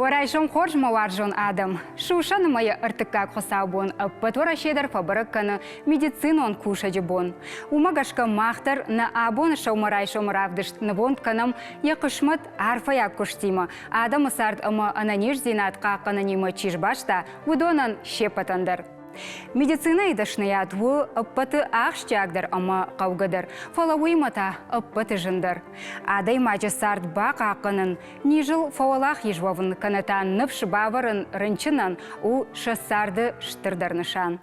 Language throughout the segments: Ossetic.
Уӕ райсом хорз, мӕ уарзон адӕм! Сусӕны мӕйы ӕртыккаг хуыцаубон ӕппӕт Уӕрӕсе дӕр фӕбӕрӕг кӕны медицинон кусӕджы бон. Уымӕ гӕсгӕ мах дӕр нӕ абоны сӕумӕрайсомы равдыст нывонд кӕнӕм йӕ хъысмӕт арфӕйаг куыстимӕ, адӕмы цард ӕмӕ ӕнӕниздзинад хъахъхъӕнынимӕ чи сбаста, уыдонӕн се ппӕтӕн дӕр. Медицинӕйы дӕсныйад у ӕппӕты ахсджиагдӕр ӕмӕ хъӕугӕдӕр, фӕлӕ уыимӕ та ӕппӕты зындӕр. Адӕймаджы цард бахъахъхъӕнын, низыл фӕуӕлахиз уӕвын кӕнӕ та ныфс бавӕрын рынчынӕн у сӕ царды стырдӕр нысан.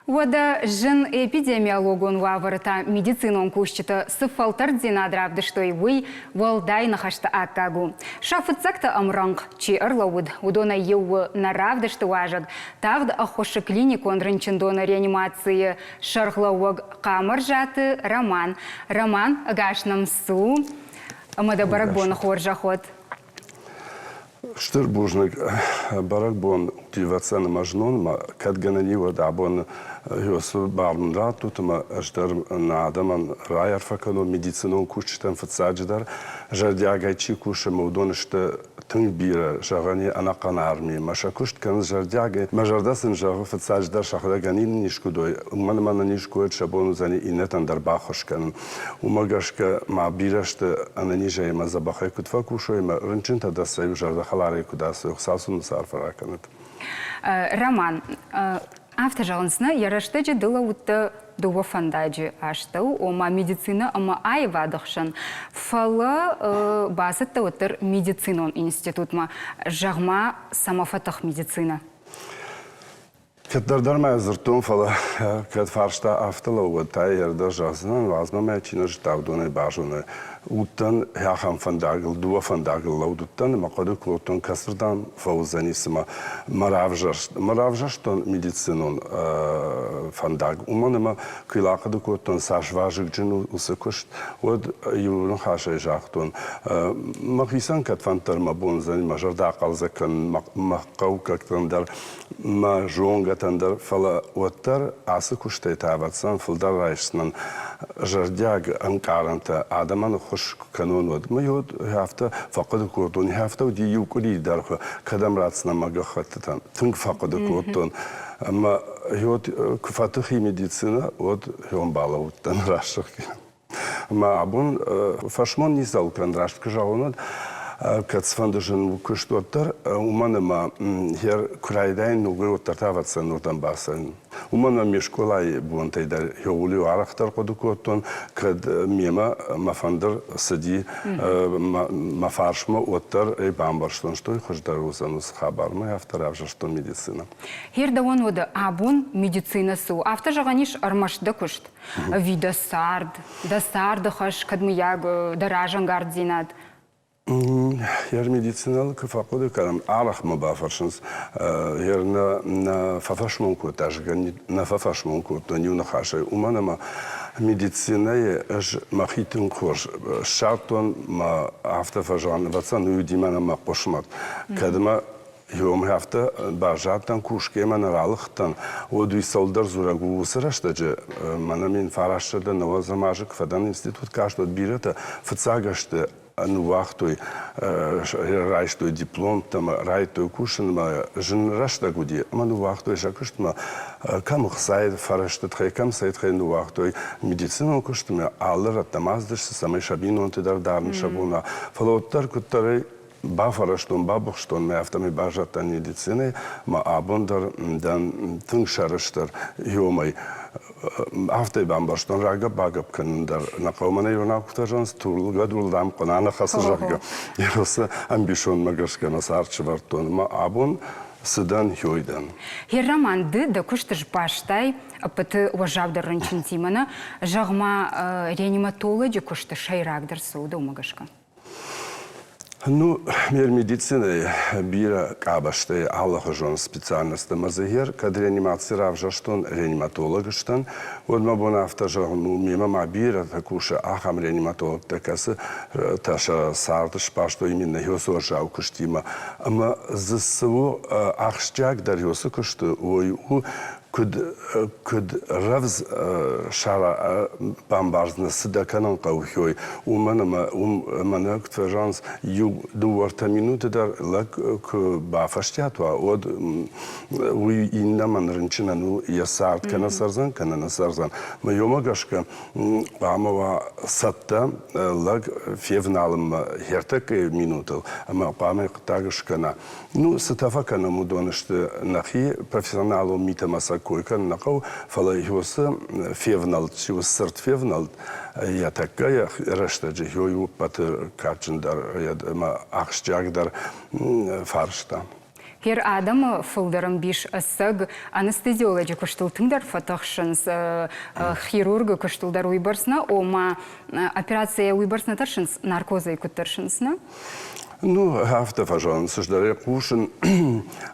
Уӕдӕ зын эпидемиологон уавӕры та медицинон кусджытӕ цы фӕлтӕрддзинад равдыстой, уый уӕлдай ныхӕсты аккаг у. Сӕ фыццӕгты ӕмрӕнхъ чи ӕрлӕууыд, уыдонӕй иу у нӕ равдысты уазӕг, тагъд ӕххуысы клиникон рынчындоны реанимацийы сӕргълӕууӕг Хъамырзаты Роман. Роман, ӕгас нӕм цу ӕмӕ дӕ бӕрӕгбоны хорзӕх уӕд! Стыр бузныг. Бӕрӕгбон дивӕцӕн ӕмӕ знонмӕ, кӕд гӕнӕн и, уӕд абон Иосы бар мын раттут ӕмӕ ӕз дӕр нӕ адӕмӕн райарфӕ кӕнон медицинон кусджытӕн фыццаджыдӕр, зӕрдиагӕй чи кусы ӕмӕ уыдон сты тынг бирӕ, зӕгъӕн и, ӕнӕхъӕн арми. Мӕ сӕ куыст кӕнынц зӕрдиагӕй. Мӕ зӕрдӕ сын зӕгъы, фыццаджыдӕр сӕхӕдӕг ӕнӕниз куыд уой, уымӕн ӕмӕ ӕнӕниз куы уой, сӕ бон уыдзӕни иннӕтӕн дӕр баххуыс кӕнын. Уымӕ гӕсгӕ ма бирӕ сты ӕнӕнизӕй ӕмӕ дзӕбӕхӕй куыд фӕкусой ӕмӕ рынчынтӕ дӕр сӕ иу зӕрдӕхӕларӕй куыд ацӕуой, Хуыцау сын уыцы арфӕ ракӕнӕд. Роман, афтӕ зӕгъынц нӕ, йӕ рӕстӕджы ды лӕууыдтӕ дыууӕ фӕндаджы астӕу, ома медицинӕ ӕмӕ аивады хсӕн, фӕлӕ бацыдтӕ уӕддӕр медицинон институтмӕ. Зӕгъ-ма, цӕмӕ фӕтых медицинӕ? Кӕддӕр дӕр ма дзырдтон, фӕлӕ кӕд фарста афтӕ лӕууӕд, та йӕ дӕр зӕгъдзынӕн, уадзмӕ мӕ чи нӕ зыдта, уыдонӕй базоны. Уыдтӕн ахӕм фӕндагыл, дыууӕ фӕндагыл лӕуд уыдтӕн ӕмӕ хъуыды кодтон, кӕцырдӕм фӕуыдзӕни цымӕ мӕ равзӕрст. Мӕ равзӕрстон медицинон фӕндаг, уымӕн ӕмӕ куы йыл ахъуыды кодтон, цас вазыгджын у уыцы куыст, уӕд иу ныхасӕй загътон, мӕхицӕн кӕдфӕнддӕр мӕ бон уыдзӕни мӕ зӕрдӕ ахъӕлдзӕг кӕнын, мӕ хъӕуккӕгтӕн дӕр мӕ зонгӕтӕн дӕр, фӕлӕ уӕддӕр ацы куыстӕй та ӕвӕццӕгӕн фылдӕр райсдзынӕн зӕрдиаг ӕнкъарӕнтӕ, адӕмӕн ӕххуыс куы кӕнон, уӕд. Мӕ уӕд афтӕ фӕхъуыды кодтон, афтӕ уыди иу къуырийы дӕргъы, кӕдӕм ратдзынӕн мӕ гӕххӕттытӕ. Тынг фӕхъуыды кодтон. Ӕмӕ уӕд куы фӕтых и медицинӕ, уӕд хион балӕууыдтӕн рӕсугъд. Ӕмӕ абон фӕсмон ницӕуыл кӕнын, раст куы зӕгъон, уӕд кӕд цыфӕнды зын у куыст, уӕддӕр, уымӕн ӕмӕ хер куы райдайын ногӕй, уӕддӕр та ӕвӕццӕгӕн уырдӕм бацӕуын. Уымӕн ӕмӕ ме скъолайы бонтӕй дӕр еуыл-иу арӕхдӕр хъуыды кодтон, кӕд мемӕ мӕ фӕндыр цыди мӕ фарсмӕ, уӕддӕр ӕй бамбӕрстон, что хуыздӕр уыдзӕн уыцы хабармӕ, афтӕ равзӕрстон медицинӕ. Хер дӕуӕн уӕдӕ абон медицинӕ цы у? Афтӕ зӕгъӕн ис ӕрмӕст дӕ куыст? Ӕви дӕ цард, дӕ царды хӕс, кӕд мыййаг дӕ разӕнгарддзинад? Йӕ медицинӕйыл куы фӕхъуыды кӕнӕм, арӕх мӕ бафӕрсынц, йӕ нӕ, нӕ фӕфӕсмон кодта, зӕгъгӕ, нӕ фӕфӕсмон кодтон иу ныхасӕй, уымӕн ӕмӕ медицинӕйы ӕз мӕхи тынг хорз ссардтон, мӕ афтӕ фӕзӕгъын, ӕвӕццӕгӕн, уый уыди мӕнӕн мӕ хъысмӕт. Кӕд мӕ Иомӕ афтӕ баззадтӕн, кусгӕ мӕ нӕ ралыгъдтӕн, уӕд уый цӕуылдӕр дзурӕг у. Уыцы рӕстӕджы мӕнӕ мин фарастсӕдӕ нӕуӕдзӕм азы куы фӕдӕн институт каст, уӕд бирӕтӕ фыццаг ӕзты ныууагътой, райстой дипломтӕ ӕмӕ райдыдтой кусынмӕ. Зын рӕстӕг уыди ӕмӕ ныууагътой сӕ куыстмӕ. Кӕм ӕхцайы фӕрӕзты тыххӕй, кӕм цӕй тыххӕй ныууагътой медицинон куыстмӕ, алы рӕттӕм ацыдысты, цӕмӕй сӕ бинонты дӕр дарын сӕ бон уа. Фӕлӕ уӕддӕр куыддӕрӕй Бафӕрӕзтон, бабыхстон мӕ, афтӕмӕй баззадтӕн медицинӕйы ӕмӕ абон дӕр дӕн тынг сӕрыстыр иомӕй. Афтӕ бамбӕрстон, рагӕпп-багӕпп кӕнын дӕр нӕ хъӕуы. Мӕнӕ иронау куыд зӕгъынц, турлгӕ-дурл, дам, хъуына нӕ хӕцы, зӕгъгӕ. Уыцы ӕмбисондмӕ гӕсгӕ мӕ цард сӕвӕрдтон ӕмӕ абон цы дӕн, ёй дӕн. Херраман, ды дӕ куыст сбастай ӕппӕты уӕззаудӕр рынчынтимӕ, нӕ? Зӕгъ-ма, реаниматолоджы куысты сӕйрагдӕр цы у дӕумӕ гӕсгӕ? Ну, мер медицинӕйы бирӕ къабӕзтӕй алыхуызон специальносттӕ ӕмӕ дзы гъер кӕд реанимаци равзӕрстон, реаниматолог сдӕн, уӕд мӕ бон афтӕ зӕгъын у, мемӕ ма бирӕтӕ кусы ахӕм реаниматологтӕ, кӕцытӕ сӕ цард сбастой именно уыцы уӕззау куыстимӕ. Ӕмӕ дзы цы у ахсджиагдӕр уыцы куысты, уый у, Куыд, куыд рӕвдз сара бамбардзынӕ, цы дӕ кӕнын хъӕуы хёй, уымӕн ӕмӕ уым мӕнӕ куыд фӕзӕгъынц, иу дыууӕ-ӕртӕ минуты дӕр лӕг куы бафӕстиат уа, уӕд уый иннӕмӕн рынчынӕн у йӕ цард кӕнӕ цӕрдзӕн, кӕнӕ нӕ цӕрдзӕн. Мӕ уымӕ гӕсгӕ хъуамӕ уа цӕттӕ лӕг февналынмӕ ӕртӕккӕйы минутыл ӕмӕ хъуамӕ хъуыддаг скӕна. Ну, цытӕ фӕкӕнӕм, уыдон сты нӕхи профессионалон митӕ ӕмӕ сӕ кой кӕнын нӕ хъӕуы, фӕлӕ уыцы февнӕлд, уыцы цырд февнӕлд йӕ тӕккӕ йӕ рӕстӕджы хёй у ӕппӕты кадджындӕр ӕмӕ ахсджиагдӕр фарста. Гер адӕмы фылдӕр ӕмбис ӕцӕг анестезиолоджы куыстыл тынгдӕр фӕтыхсынц, хирургы куыстыл дӕр уыйбӕрц нӕ, ома операцийӕ уыйбӕрц нӕ тӕрсынц, наркозӕй куыд тӕрсынц, нӕ? Ну, афтӕ фӕзӕгъынц, ӕз дӕр ӕй хъусын,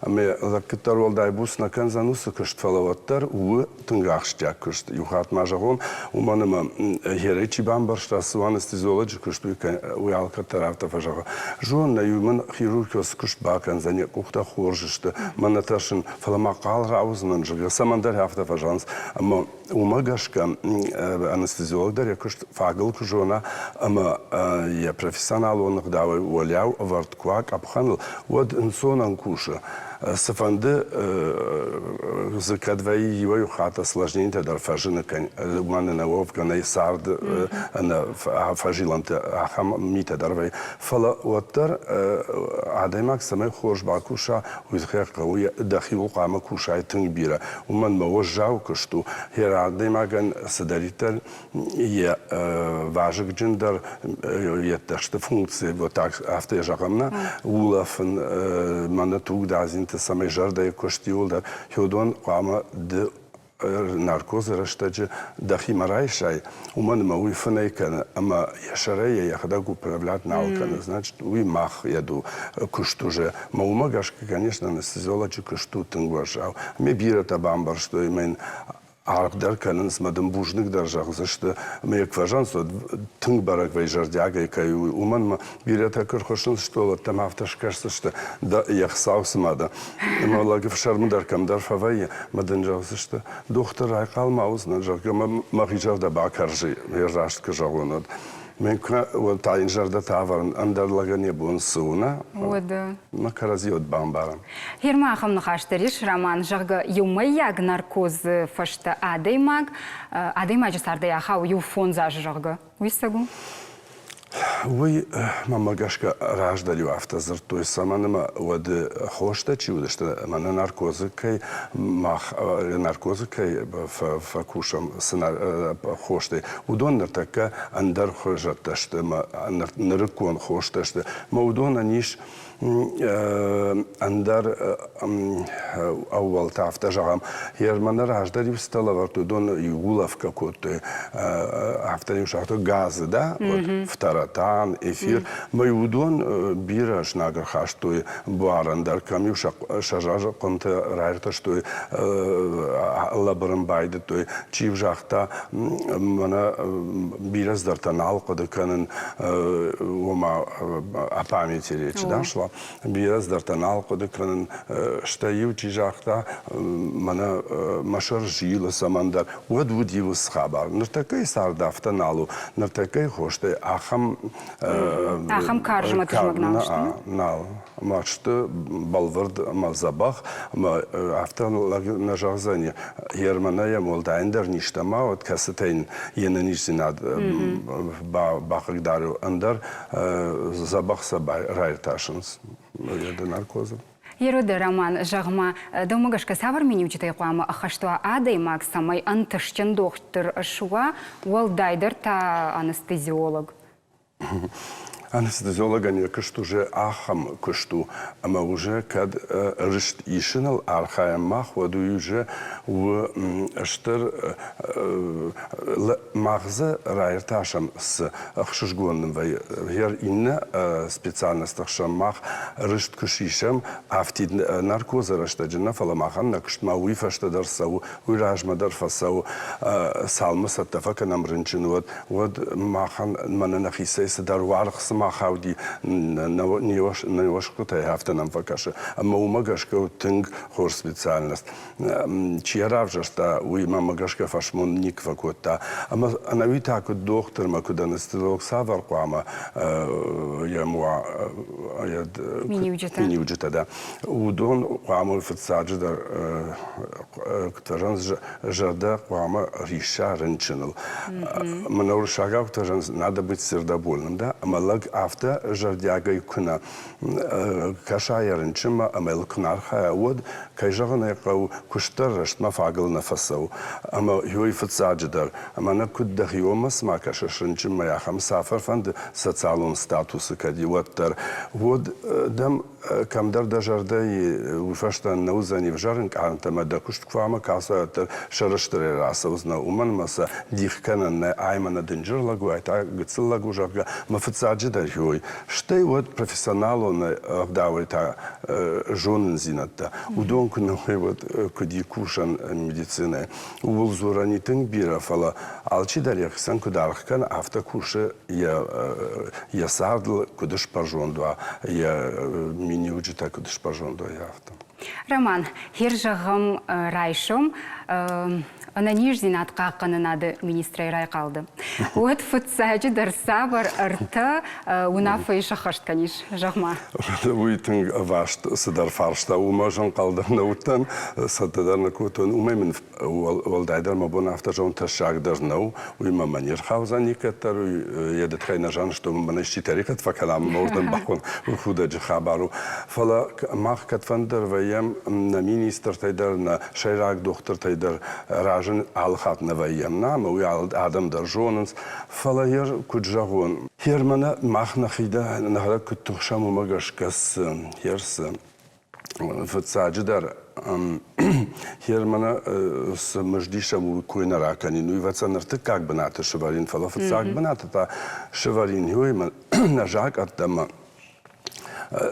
ӕмӕ лӕггӕддӕр уӕлдай буц нӕ кӕндзӕн уыцы куыст, фӕлӕ уӕддӕр у тынг ахсджиаг куыст. Иу хатт ма зӕгъон, уымӕн ӕмӕ хӕрӕй чи бамбӕрста, цы у анестезиолоджы куыст, уый алкӕддӕр афтӕ фӕзӕгъы. Зон, нӕ иу мын хирург цы куыст бакӕндзӕн, йӕ къухтӕ хорз сты, мӕн нӕ тӕрсын, фӕлӕ ма хъал рауыдзынӕн, зӕгъгӕ, цӕмӕндӕр афтӕ фӕзӕгъынц. Ӕмӕ Уымӕ гӕсгӕ анестезиолог дӕр йӕ куыст фагыл куы зона ӕмӕ йӕ профессионалон ӕгъдауӕй уӕлиау ӕвӕрд куы уа къӕпхӕныл, уӕд ӕнцонӕн кусы. Цыфӕнды дзы кӕд вӕййы иуӕй-иу хатт осложненитӕ дӕр фӕзыны, уымӕн ӕнӕ уӕвгӕ нӕй цард ӕнӕ фӕзилӕнты ахӕм митӕ дӕр вӕййы. Фӕлӕ уӕддӕр адӕймаг цӕмӕй хорз бакуса, уый тыххӕй хъӕуы дӕхиуыл хъуамӕ кусай тынг бирӕ. Уымӕн мӕ уӕззау куыст у. Йӕ адӕймагӕн цыдӕриддӕр йӕ вазыгджындӕр йе ттӕсты функци, вот так афтӕ зӕгъӕм нӕ, улӕфын, мӕнӕ тугдадзинты, цӕмӕй зӕрдӕйы куыст иуылдӕр, уыдон хъуамӕ ды наркозы рӕстӕджы дӕхимӕ райсай, уымӕн ӕмӕ уый фынӕй кӕны ӕмӕ йӕ сӕрӕй йӕ йӕхӕдӕг управлять нал кӕны. Значит, уый мах йӕд у куыст уже. Мӕ уымӕ гӕсгӕ, конечно, анестезиолоджы куыст у тынг уӕззау. Ме бирӕтӕ бамбӕрстой, ӕмӕ йын аргъ дӕр кӕнынц, мӕ дын бузныг дӕр зӕгъдзысты. Ӕмӕ йӕ куы фӕзӕгъынц, уӕд тынг бӕрӕг вӕййы зӕрдиагӕй кӕй у, уымӕн ӕмӕ бирӕтӕ куы рхуыссынц стъолӕттӕм, афтӕ скӕсдзысты, дӕ йе хцау цыма дӕ. Ӕмӕ лӕг ӕфсӕрмы дӕр кӕмдӕр фӕвӕййы, мӕ дын зӕгъдзысты, дохтыр райхъал ма уыдзынӕн, зӕгъгӕ, мӕ мӕхи зӕрдӕ бакӕрзы, йӕ раст куы зӕгъон, уӕд. Мӕн куы та йын зӕрдӕтӕ ӕвӕрын, ӕндӕр лӕгӕн йӕ бон цы у, нӕ? Уӕдӕ. Мӕ кӕрӕдзи уӕд бамбарӕм. Гермӕ ахӕм ныхас дӕр ис, Роман, зӕгъгӕ, иумӕйаг наркозы фӕстӕ адӕймаг, адӕймаджы цардӕй ахауы иу фондз азы, зӕгъгӕ. Уый цӕг у? Уый, мӕнмӕ гӕсгӕ, раздӕр-иу афтӕ дзырдтой, цӕмӕн ӕмӕ уӕд хостӕ чи уыдысты, мӕнӕ наркозы кӕй мах наркозы кӕй фӕкусӕм цы хостӕй, уыдон ныртӕккӕ ӕндӕр хуызӕттӕ сты ӕмӕ нырыккон хостӕ сты. Ӕмӕ уыдонӕн ис ӕндӕр ӕууӕлтӕ, афтӕ зӕгъӕм, Германы раздӕр-иу цытӕ лӕвӕрдтой, уыдон улӕфгӕ кодтой, афтӕ-иу загътой, газы, да, вот фторотан, эфир. Мӕ уыдон бирӕ знаг ӕрхастой буарӕн дӕр, кӕм-иу сӕ хъуынтӕ раиртӕстой, лӕбырын байдыдтой. Чи загъта, мӕнӕ бирӕ цыдӕртӕ нал хъуыды кӕнын, ома о памяти речь да, шла. Бирӕ цыдӕртӕ нал хъуыды кӕнын. Стӕй-иу чи загъта, мӕнӕ мӕ сӕр зилы цӕмӕндӕр, уӕд уыд иу хабар. Ныртӕккӕйы цард афтӕ нал у. Ныртӕккӕйы хостӕй ахӕм Ахӕм карзмӕ тызмӕг нал сты? Нал. Ӕмӕ сты бӕлвырд ӕмӕ дзӕбӕх. Ӕмӕ афтӕ лӕг нӕ зӕгъдзӕни, Германӕй йӕм уӕлдай ӕндӕр низтӕ ма уӕд, кӕцытӕ йын йе нӕниздзинад бахъыгдары, ӕндӕр дзӕбӕх сӕ раиртасынц наркозы. Ероды роман, зӕгъ-ма, дӕумӕ гӕсгӕ цавӕр миниуджытӕй хъуамӕ ӕххӕст уа адӕймаг, цӕмӕй ӕнтыстджын дохтыр суа, уӕлдайдӕр та анестезиолог? Анестезиологӕн йӕ куыст уже ахӕм куыст у, ӕмӕ уже кӕд рыст исыныл архайӕм мах, уӕд уый уже у стыр мах дзы раиртасӕм цы ӕхсызгон нын вӕййы. Гъер иннӕ специальносты хсӕн мах рыст куы сисӕм, афтид наркозы рӕстӕджы нӕ, фӕлӕ махӕн нӕ куыстмӕ уый фӕстӕ дӕр цӕуы, уый размӕ дӕр фӕцӕуы, цалынмӕ цӕттӕ фӕкӕнӕм рынчын, уӕд, уӕд махӕн мӕнӕ нӕхицӕй цыдӕр уаргъ цыма. нӕма хауди не уӕсгуытӕй, афтӕ нӕм фӕкӕсы. Ӕмӕ уымӕ гӕсгӕ у тынг хорз специальность. Чи йӕ равзӕрста, уый мӕмӕ гӕсгӕ фӕсмон никуы фӕкодта. Ӕмӕ ӕнӕуи та куыд дохтырмӕ, куыд анестезиолог цавӕр хъуамӕ йӕм уа миниуджытӕ, миниуджытӕ да. Уыдон хъуамӕ фыццаджыдӕр куыд зӕгъынц, зӕрдӕ хъуамӕ рисса рынчыныл. Мӕнӕ уырыссагау куыд зӕгъынц, надо быть сердобольным, да, ӕмӕ лӕг афтӕ зӕрдиагӕй куы нӕ кӕса йӕ рынчынмӕ ӕмӕ йыл куы нӕ архайа, уӕд, кӕй зӕгъын ӕй хъӕуы, куыст дӕр рӕстмӕ фагыл нӕ фӕцӕуы. Ӕмӕ уый фыццаджыдӕр, ӕмӕ нӕ куыд дӕхионмӕ цыма кӕсыс рынчынмӕ, ахӕм цавӕрфӕнды социалон статусы кӕд и, уӕддӕр, уӕд дӕм кӕмдӕр дӕ зӕрдӕйы уый фӕстӕ нӕ уыдзӕни ӕвзӕр ӕнкъарӕнтӕ ӕмӕ дӕ куыст куы ӕмӕ кӕцӕй уӕддӕр сӕрыстырӕй рацӕудзынӕ, уымӕн ӕмӕ сӕ дих кӕнӕн нӕ, ай мӕнӕ дынджыр лӕг у, ай та гыццыл лӕг у, зӕгъгӕ, мӕ фыццаджыдӕр хиой. Стӕй уӕд профессионалон ӕгъдауӕй та зонындзинӕдтӕ. Уыдон куы нӕ уой, уӕд куыд и кусӕн медицинӕйы. Ууыл дзурӕн и тынг бирӕ, фӕлӕ алчидӕр йӕхицӕн куыд аргъ кӕны, афтӕ кусы йӕ, йӕ цардыл куыд сбӕрзонд уа, йӕ миниуджытӕ куыд сбӕрзонд уой, афтӕ. Роман, хер зӕгъӕм, райсом ӕнӕниздзинад хъахъхъӕнынады министрӕй райхъалды. Уӕд фыццаджыдӕр цавӕр ӕртӕ уынаффӕйы сӕххӕст кӕнис, зӕгъ-ма? Уый тынг ӕваст цыдӕр фарста у, мӕ зӕнхъӕл дӕр нӕ уыдтӕн, цӕттӕ дӕр нӕ кодтон. Уымӕй мын уӕлдайдӕр мӕ бон афтӕ зӕгъын тӕссаг дӕр нӕу, уый мӕ мӕ не рхаудзӕн никӕддӕр, уый йӕ дыдхӕй нӕ зӕнстон, мӕнӕ исчи тӕригъӕд фӕкӕна, мӕ уырдӕм бахон, уый худӕджы хабар у. Фӕлӕ мах кӕдфӕнддӕр вӕййӕм нӕ министртӕй дӕр, нӕ сӕйраг дохтыртӕй дӕр разы алы хатт нӕ вӕййӕм, нӕ, ӕмӕ уый адӕм дӕр зонынц. Фӕлӕ йӕ куыд зӕгъон, Германы мах нӕхи нӕхӕдӕг куыд тыхсӕм, уымӕ гӕсгӕ цы, цы фыццаджыдӕр Германы цы мызд исӕм, уый кой нӕ ракӕнин. Уый ӕвӕццӕгӕн ӕртыккаг бынаты сывӕрин, фӕлӕ фыццаг бынаты та сывӕрин нӕ закъӕттӕ ӕмӕ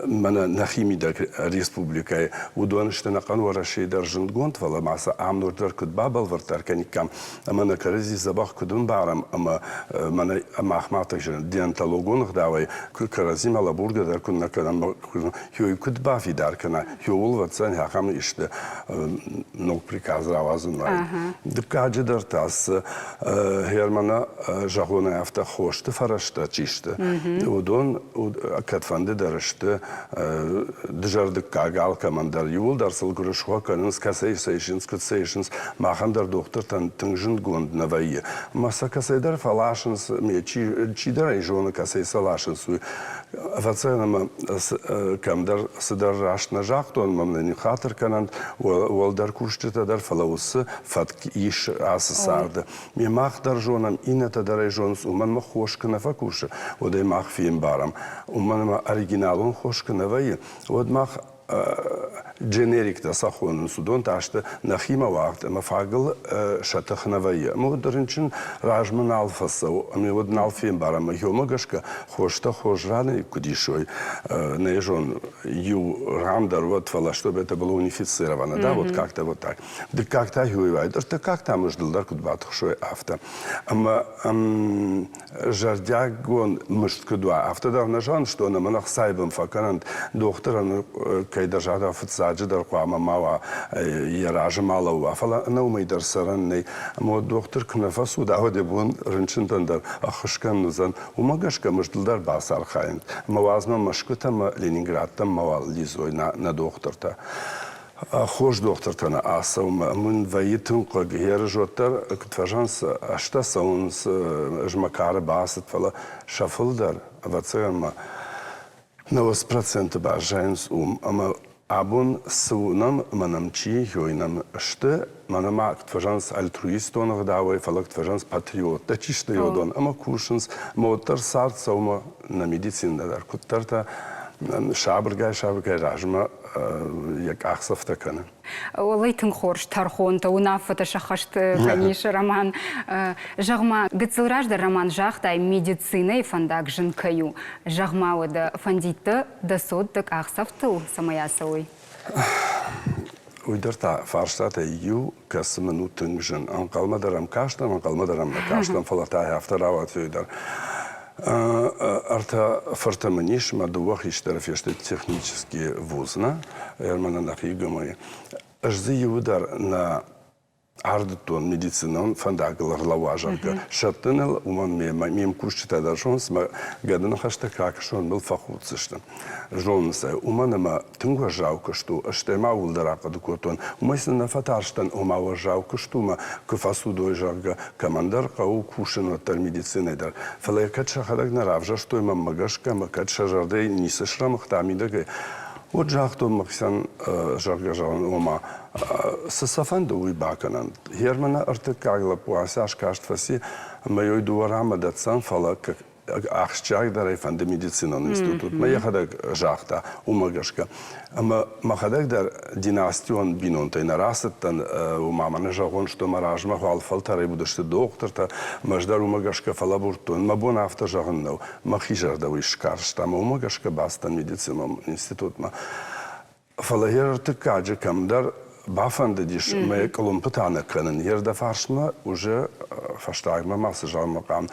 мӕнӕ нӕхи мидӕг республикӕйы, уыдон сты ӕнӕхъӕн Уӕрӕсейы дӕр зындгонд, фӕлӕ ма сӕ ам ныр дӕр куыд бабӕлвырддӕр кӕниккам ӕмӕ нӕ кӕрӕдзи дзӕбӕх куыд ӕмбарӕм ӕмӕ мӕнӕ махмӕ деонтологон ӕгъдауӕй кӕрӕдзимӕ лӕбургӕ дӕр куыд нӕ кӕнӕм, хёй куыд бафидар кӕна, хёуыл ӕвӕццӕгӕн ахӕм исты ног приказ рауадзын уаид. Дыккаджы дӕр та цы Германы зӕгъонӕй афтӕ хосты фӕрӕзтӕ чи сты, уыдон кӕдфӕнды дӕр сты дызӕрдыггаг алкӕмӕн дӕр. Иууылдӕр сыл гуырысхо кӕнынц, кӕцӕй сӕ исынц, куыд сӕ исынц. Махӕн дӕр дохтыртӕн тынг зындгонд нӕ вӕййы. Ӕмӕ сӕ кӕцӕйдӕр фӕласынц, чидӕр ӕй зоны, кӕцӕй сӕ ласынц, уый. Ӕвӕццӕгӕн ӕмӕ кӕмдӕр цыдӕр раст нӕ загътон, мӕм нын хатыр кӕнӕнт уӕлдӕр кусджытӕ дӕр, фӕлӕ уыцы фӕтк ис ацы царды. Ме мах дӕр зонӕм, иннӕтӕ дӕр ӕй зонынц, уымӕн ӕмӕ хос куы нӕ фӕкусы, уӕд ӕй мах фембарӕм. Уымӕн ӕмӕ оригиналон хос куы нӕ вӕййы, уӕд мах дженериктӕ сӕ хонынц, уыдон та сты нӕхимӕ уагъд ӕмӕ фагыл сӕ тых нӕ вӕййы. Ӕмӕ уӕд рынчын размӕ нал фӕцӕуы ӕмӕ уӕд нал фембарӕм. Ӕмӕ уымӕ гӕсгӕ хостӕ хорз ранӕй куыд исой, нӕ зон, иу ран дӕр уӕд, фӕлӕ чтобы это было унифицировано, да, вот как-то вот так. Дыккаг та иуӕй уайд, ӕртыккаг та мыздыл дӕр куыд батыхсой, афтӕ. Ӕмӕ зӕрдиагон мызд куыд уа, афтӕ дӕр нӕ зӕгъын, ӕмӕ нӕ хцайы бын фӕкӕнӕнт, дохтырӕн кӕйдӕр загъта, фыццаджыдӕр хъуамӕ ма уа, йӕ разы ма лӕууа, фӕлӕ ӕнӕ уымӕй дӕр цӕрӕн нӕй. Ӕмӕ уӕд дохтыр куы нӕ фӕцуда, уӕд йӕ бон рынчынтӕн дӕр ӕххуыс кӕнын уыдзӕн. Уымӕ гӕсгӕ мыздыл дӕр бацархайынц. Ӕмӕ уадзмӕ Мӕскуытӕ ӕмӕ Ленинградтӕм мауал лидзой нӕ дохтыртӕ. Хорз дохтыртӕ нӕ ацӕуынмӕ мын вӕййы тынг хъыг. Ерыс уӕддӕр куыд фӕзӕгъынц, ӕзтӕ цӕуынц, ӕз мӕ кары бацыд, фӕлӕ сӕ фылдӕр, ӕвӕццӕгӕн ма 90% баззайынц уым. Ӕмӕ абон цы уынӕм ӕмӕ нӕм чи ой нӕм сты, мӕнӕ ма куыд фӕзӕгъынц альтруистон ӕгъдауӕй, фӕлӕ куыд фӕзӕгъынц патриоттӕ чи сты уыдон ӕмӕ кусынц, ӕмӕ уӕддӕр цард цӕуы нӕ медицинӕ дӕр куыддӕртӕ сабыргай-сабыргай размӕ йӕ къахдзӕфтӕ кӕны. Уӕлӕй тынг хорз тӕрхонтӕ, уынаффӕтӕ сӕххӕст кӕнис Роман. Зӕгъ-ма, гыццыл раздӕр Роман загътай, медицинӕйы фӕндаг зын кӕй у. Зӕгъ-ма уӕдӕ, фӕндид дӕ дӕ цот дӕ къахдзӕфтыл цӕмӕй ацӕуой? Уый дӕр та фарстатӕй иу, кӕцы мын у тынг зын. Ӕнхъӕлмӕ дӕр ӕм кастӕн, ӕнхъӕлмӕ дӕр ӕм нӕ кастӕн, фӕлӕ та афтӕ рауад уый дӕр. Ӕртӕ фырты мын ис, мӕ дыууӕ хистӕры фесты технический вуз, нӕ, Ерманы нӕхи ГМ-йы. Ӕз дзы иуы дӕр нӕ ардыдтон медицинон фӕндагыл ӕрлӕууа, зӕгъгӕ, сӕттыныл, уымӕн ме мкусджытӕ дӕр зонынц, мӕ гӕды ныхӕстӕ кӕсын мыл фӕхуддзысты. Зонынц ӕй, уымӕн ӕмӕ тынг уӕззау куыст у, стӕй ма ууыл дӕр ахъуыды кодтон. Уымӕй сын нӕ фӕтарстӕн, ома уӕззау куыст у мӕ куы фӕцудой, зӕгъгӕ, кӕмӕндӕр хъӕуы кусын уӕддӕр медицинӕйы дӕр. Фӕлӕ йӕ кӕд сӕхӕдӕг нӕ равзӕрстой мӕнмӕ гӕсгӕ ӕмӕ кӕд сӕ зӕрдӕйы ницы срӕмыгъта мидӕгӕй, уӕд загътон мӕхицӕн, зӕгъгӕ, зӕгъын, ома цы сӕ фӕнды, уый бакӕнӕнт. Германы ӕртыккаг лӕппу ацы аз каст фӕци ӕмӕ йой дыууӕ рамӕ дӕтдзӕн, фӕлӕ ахсджиагдӕрӕй фӕнды медицинон институтмӕ йӕхӕдӕг загъта, уымӕ гӕсгӕ. Ӕмӕ мӕхӕдӕг дӕр династион бинонтӕй нӕ рацыдтӕн, уымӕ мӕ нӕ зӕгъон, что мӕ размӕ уал фӕлтӕрӕй уыдысты дохтыртӕ, ӕмӕ ӕз дӕр уымӕ гӕсгӕ фӕлӕбурдтон. Мӕ бон афтӕ зӕгъын нӕу, мӕхи зӕрдӕ уый скарста, ӕмӕ уымӕ гӕсгӕ бацыдтӕн медицинон институтмӕ. Фӕлӕ йе ртыккаджы кӕмдӕр бафӕндыдис мӕ къуылымпытӕ нӕ кӕнын. Йе рдӕфарсмӕ уже фӕстагмӕ ма цы зӕгъын хъӕуы,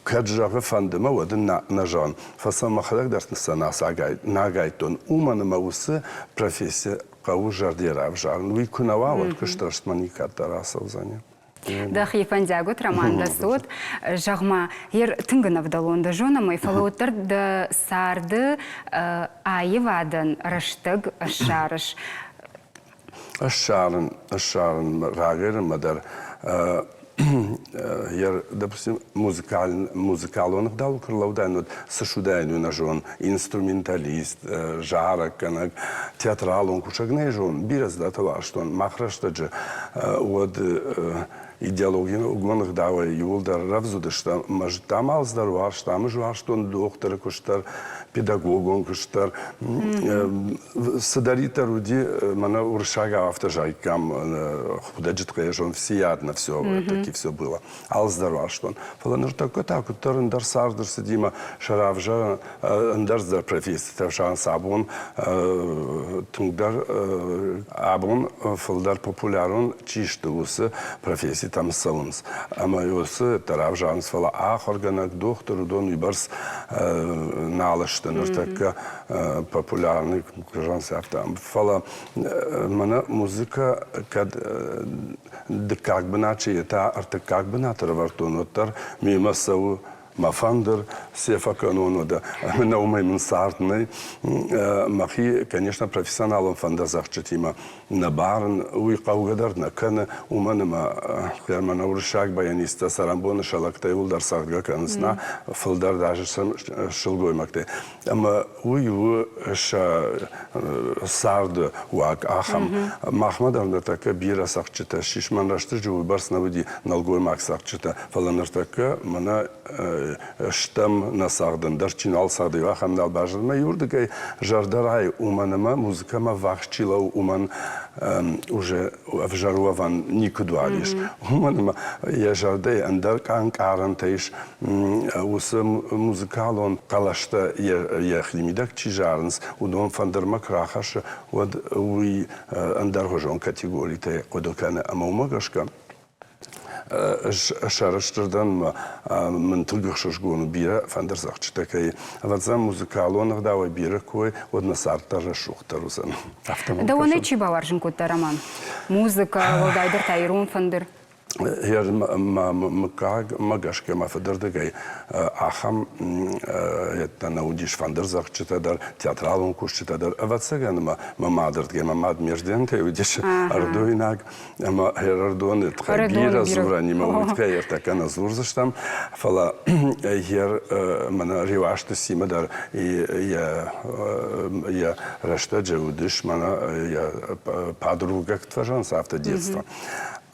кӕд зӕгъы фӕнды мӕ, уӕд ын нӕ зӕгъын. Фӕлӕ мӕхӕдӕг дӕр сӕ нӕ агайдтон. Уымӕн ӕмӕ уыцы професси хъӕуы зӕрдӕ равзарын. Уый куы нӕ уа, уӕд куыст рӕстмӕ никӕддӕр ацӕудзӕни. Дӕхи фӕндиагут роман дӕ цот, зӕгъ-ма, ер тынг ӕнӕвдӕлон дӕ зонӕм ӕй, фӕлӕ уӕддӕр дӕ царды аивадӕн рӕстӕг ссарыс. Ссарын, ссарын рагӕй дӕр допустим, музыкалон ӕгъдауыл куы рлӕудаин, уӕд цы суыдаин, уый нӕ зонын. Инструменталист, зарӕггӕнӕг, театралон кусӕг нӕ зонын. Бирӕ цыдӕртӕ уарзтон. Мах рӕстӕджы уӕд идеологион ӕгъдауӕй иууылдӕр рӕвдз уыдыстӕм. Ӕмӕ зыдтам алцыдӕр, уарзтам. Ӕз уарзтон дохтыры куыст дӕр, педагогон куыст дӕр. Цыдӕриддӕр уыди, мӕнӕ уырыссагау афтӕ зайккам, худӕджы тхъезон, всеядно все, таки все было. Алцыдӕр уарзтон. Фӕлӕ ныртӕккӕ та куыддӕр ӕндӕр цард ӕрцыди ӕмӕ сӕ равзӕрын ӕндӕр цыдӕр професситӕ ӕвзарынц абон тынгдӕр абон фылдӕр популярон чи сты, уыцы професситӕм цӕуынц. Ӕмӕ уыцы дӕр ӕвзарынц, фӕлӕ ахуыргӕнӕг, дохтыр, уыдон уыйбӕрц нал сты ныртӕккӕ популярный афтӕ. Фӕлӕ мӕнӕ музыкӕ кӕд дыккаг бынаты йе та ӕртыккаг бынаты ӕрӕвӕрдтон, уӕддӕр мемӕ цӕуы мӕ фӕндыр, се фӕкӕнон уӕдӕ. Ӕмӕ уымӕй мын цард нӕй. Мӕхи, конечно, профессионалон фӕндырдзӕгъдджытимӕ нӕ барын, уый хъӕугӕ дӕр нӕ кӕны, уымӕн ӕмӕ мӕнӕ уырыссаг баянисттӕ цӕрӕнбоны сӕ лӕгтӕ иуылдӕр цӕгъдгӕ кӕнынц, нӕ, фылдӕр даже сӕм сылгоймӕгтӕй. Ӕмӕ уый у сӕ царды уаг ахӕм. Махмӕ дӕр ныртӕккӕ бирӕ цӕгъдджытӕ ссис. Мӕн рӕстӕджы уыйбӕрц нӕ уыди нӕлгоймаг цӕгъдджытӕ, фӕлӕ ныртӕккӕ мӕнӕ стӕм нӕ цӕгъдын дӕр чи нал цӕгъды, ахӕм нал баззад. Мӕ иуырдыгӕй зӕрдӕрай, уымӕн ӕмӕ музыкӕмӕ ӕввахс чи лӕууы, уымӕн уже ӕвзӕр уӕвӕн никуыдуал ис. Уымӕн ӕмӕ йӕ зӕрдӕйы ӕндӕр ӕнкъарӕнтӕ ис, уыцы музыкалон хъӕлӕстӕ йӕхимидӕг чи зарынц, уыдон фӕндырмӕ куы рахӕссы, уӕд уый ӕндӕргъуызон категоритӕй хъуыды кӕны. Ӕмӕ уымӕ гӕсгӕ сӕрыстыр дӕн мын тынг ӕхсызгон у бирӕ фӕндырдзӕгъдджытӕ кӕй ӕвӕдза музыкалон ӕгъдауӕй бирӕ кой, уӕд нӕ цард дӕр рӕсугъддӕр уыдзӕн. Дӕуӕн ӕй чи бауарзын кодта, Роман? Музыкӕ, уӕлдайдӕр та ирон фӕндыр. Мыггагмӕ гӕсгӕ мӕ фыдырдыгӕй ахӕм йедтӕ нӕ уыдис фӕндырдзӕгъдджытӕ дӕр, театралон кусджытӕ дӕр. Ӕвӕццӕгӕн мӕ мӕ мадырдгӕй, мӕ мад Мердентӕй уыдис ӕрдойнаг ӕмӕ Ӕрыдоны тыххӕй бирӕ дзурӕнимӕ уый тыххӕй ӕртӕккӕ нӕ дзурдзыстӕм, фӕлӕ йе мӕнӕ Реуазты Симӕ дӕр йӕ рӕстӕджы уыдис мӕнӕ йӕ подругӕгты фӕзӕгъынц афтӕ детство.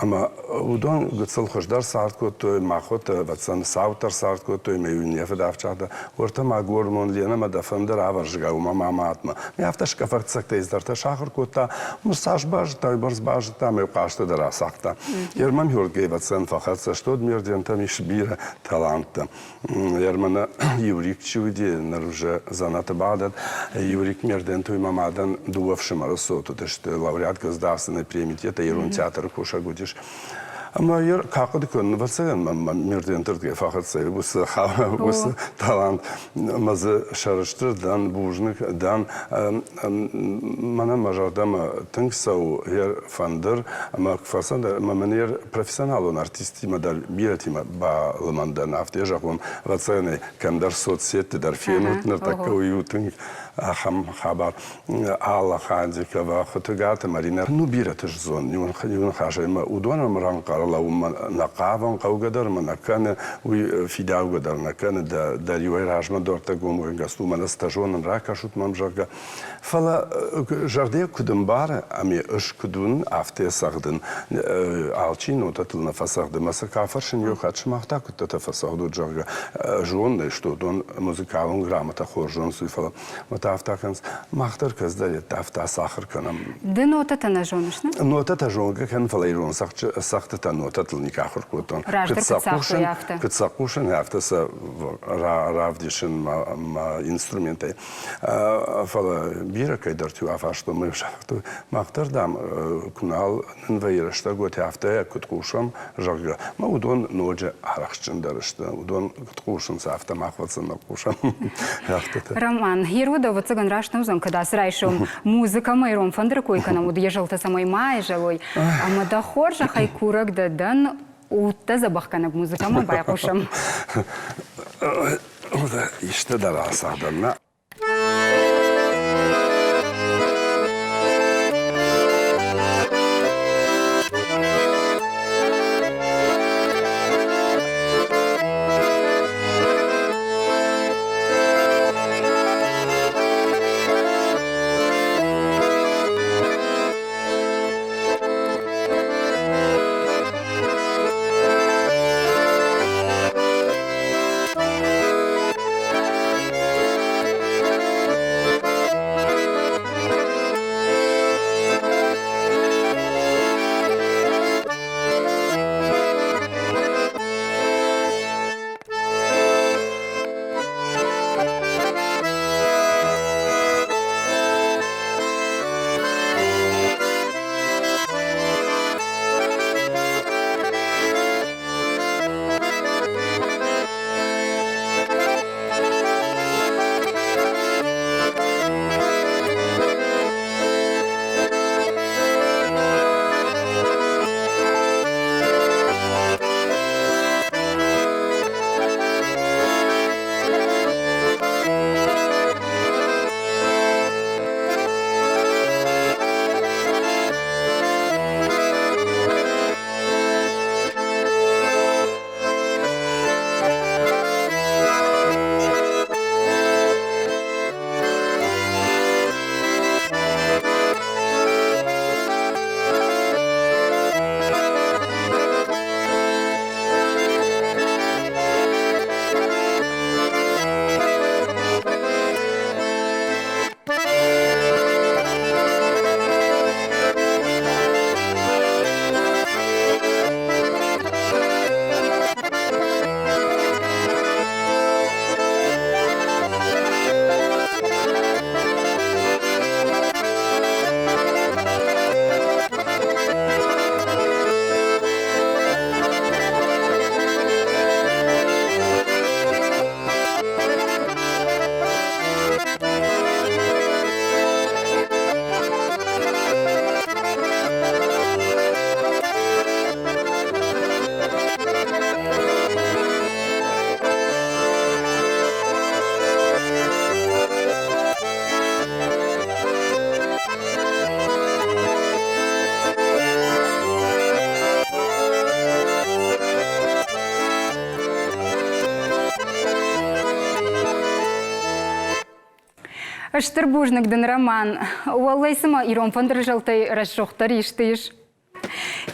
Ӕмӕ уыдон гыццыл хуыздӕр цард кодтой, махуӕттӕ, ӕвӕццӕн, цауддӕр цард кодтой, ӕмӕ-иу не фыдӕфсӕртӕ, уӕртӕ ма гормон Ленӕмӕ дӕ фӕндыр авӕрзгӕ у мӕ маматмӕ. Ме афтӕ скъӕфӕрццӕгтӕй цыдӕртӕ сахуыр кодта, ныр цас базыдта, уыйбӕрц базыдта ӕмӕ-иу хъазты дӕр ацагъта. Ерман Георгий, ӕвӕццӕн, фӕхӕццӕ сты, уӕд Мердентӕм ис бирӕ таланттӕ. Ерманы Юрик чи уыди, ныр уже дзӕнӕты бадӕд. Юрик Мерденты мӕ мадӕн дыууӕ фсымӕры цот уыдысты, лауреат государственной премитета ирон театры кусӕг уыдис. Ӕмӕ йӕ хъахъхъӕды кӕнын, ӕвӕццӕгӕн мӕм ме рдентырдыгӕй фӕхӕццӕ уыцы уыцы талант. Ӕмӕ дзы сӕрыстыр дӕн, бузныг дӕн. Мӕнӕн мӕ зӕрдӕмӕ тынг цӕуы йӕ фӕндыр ӕмӕ фӕцӕндӕр ӕмӕ мӕн йӕ профессионалон артисттимӕ дӕр бирӕтимӕ балымӕн дӕн, афтӕ зӕгъон, ӕвӕццӕгӕн ӕй кӕмдӕр соцсетты дӕр фенут, ныртӕккӕ уый у тынг ахӕм хабар. Алла Хандикова, Хуытыгаты Маринӕ, ну бирӕты зон, иу ныхасӕй мӕ уыдон ӕмрӕнхъ ӕрлӕууынмӕ нӕ хъавын, хъӕугӕ дӕр мӕ нӕ кӕны, уый фидаугӕ дӕр нӕ кӕны, дӕ риуӕй размӕ дуӕрттӕ гомгӕнгӕ сту, мӕнӕ цытӕ зонын, ракӕсут мӕм, зӕгъгӕ. Фӕлӕ зӕрдӕ куыд ӕмбары ӕмӕ ӕз куыд уынын, афтӕ цӕгъдын. Алчи нотӕтыл нӕ фӕцӕгъды. Мӕ сӕ кафӕрсын иу хатт сымах та куыдтӕтӕ фӕцӕгъдут, зӕгъгӕ, зонын ӕз уыдон музыкалон грамотӕ хорз зонынц, уый, фӕлӕ Мӕ та афтӕ кӕнынц, мах дӕр кӕддӕриддӕр афтӕ сахуыр кӕнӕм. Ды нотӕтӕ нӕ зоныс, нӕ? Нотӕтӕ зонгӕ кӕнын, фӕлӕ ирон цӕгъдтытӕ нотӕтыл никуы ахуыр кодтон. Раздӕр куыд цагътой, афтӕ? Куыд сӕ хъусын, афтӕ сӕ равдисын мӕ инструментӕй. Фӕлӕ бирӕ кӕйдӕрты афарстон, мӕ загътой, мах дӕр, дам, куы нал нын вӕййы рӕстӕгуытӕ, афтӕ куыд хъусӕм, зӕгъгӕ. Мӕ уыдон ноджы арӕхстджындӕр сты. Уыдон куыд хъусынц, афтӕ мах уӕд нӕ хъусӕм. Афтӕтӕ. Роман, Ерода, ӕвӕццӕгӕн, раст нӕ уыдзӕн, кӕд ацы райсом музыкӕмӕ ирон фӕндыры кой кӕнӕм, уӕд йӕ зӕлтӕ цӕмӕй ма айзӕлой. Ӕмӕ дӕ хорзӕхӕй курӕг дӕ дӕн, удтӕ дзӕбӕхгӕнӕг музыкӕмӕ байхъусӕм. Исты дӕр ацагъдӕн, нӕ? Стыр бузныг дын, Роман. Уӕллӕй цыма ирон фӕндыры зӕлтӕй рӕсугъддӕр исты ис.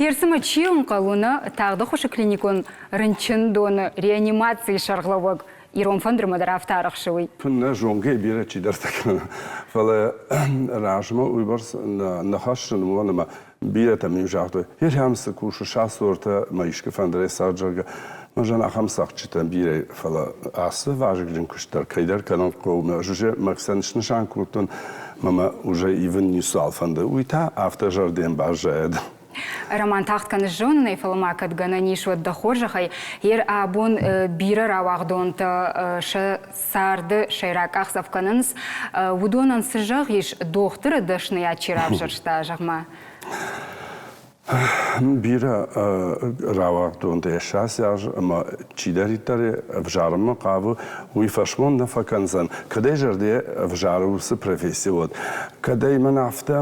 Ерсымӕ чи ӕнхъӕл уыны, тагъды хуысы клиникон рынчындоны реанимацийы сӕргълӕууӕг ирон фӕндырмӕ дӕр афтӕ арӕхсы, уый. Куыннӕ зонгӕ бирӕ чидӕртӕ кӕны, фӕлӕ размӕ уыйбӕрц нӕ хӕссын, уымӕн ӕмӕ бирӕтӕ мын загътой, Ерхӕм цы кусы, сасортӕ мӕ искуы фӕндырӕй цард, зӕгъгӕ. Мӕ ахӕм цӕгъдджытӕ бирӕ, фӕлӕ ацы вазыгджын куыст дӕр кӕйдӕр кӕнын хъӕуы. Мӕ уже мӕхицӕн снысан кодтон, мӕ мӕ уже ивын ницуал фӕнды. Уый та афтӕ зӕрдӕйӕн баззайӕд. Роман тагъд кӕныс зонынӕй, фӕлӕ ма кӕд гӕнӕн ис, уӕд дӕ хорзӕхӕй, ер абон бирӕ рауагъдонтӕ сӕ царды сӕйраг къахдзӕф кӕнынц. Уыдонӕн цы зӕгъис, дохтыры дӕсныйад чи равзӕрста, зӕгъ-ма? Бирӕ рауагъдонтӕ ссӕдз аз ӕмӕ чидӕриддӕр ӕвзарынмӕ хъавы, уый фӕсмон нӕ фӕкӕндзӕн. Кӕд ӕй зӕрдӕ ӕвзары уыцы професси, уӕд. Кӕд ӕй мӕн афтӕ,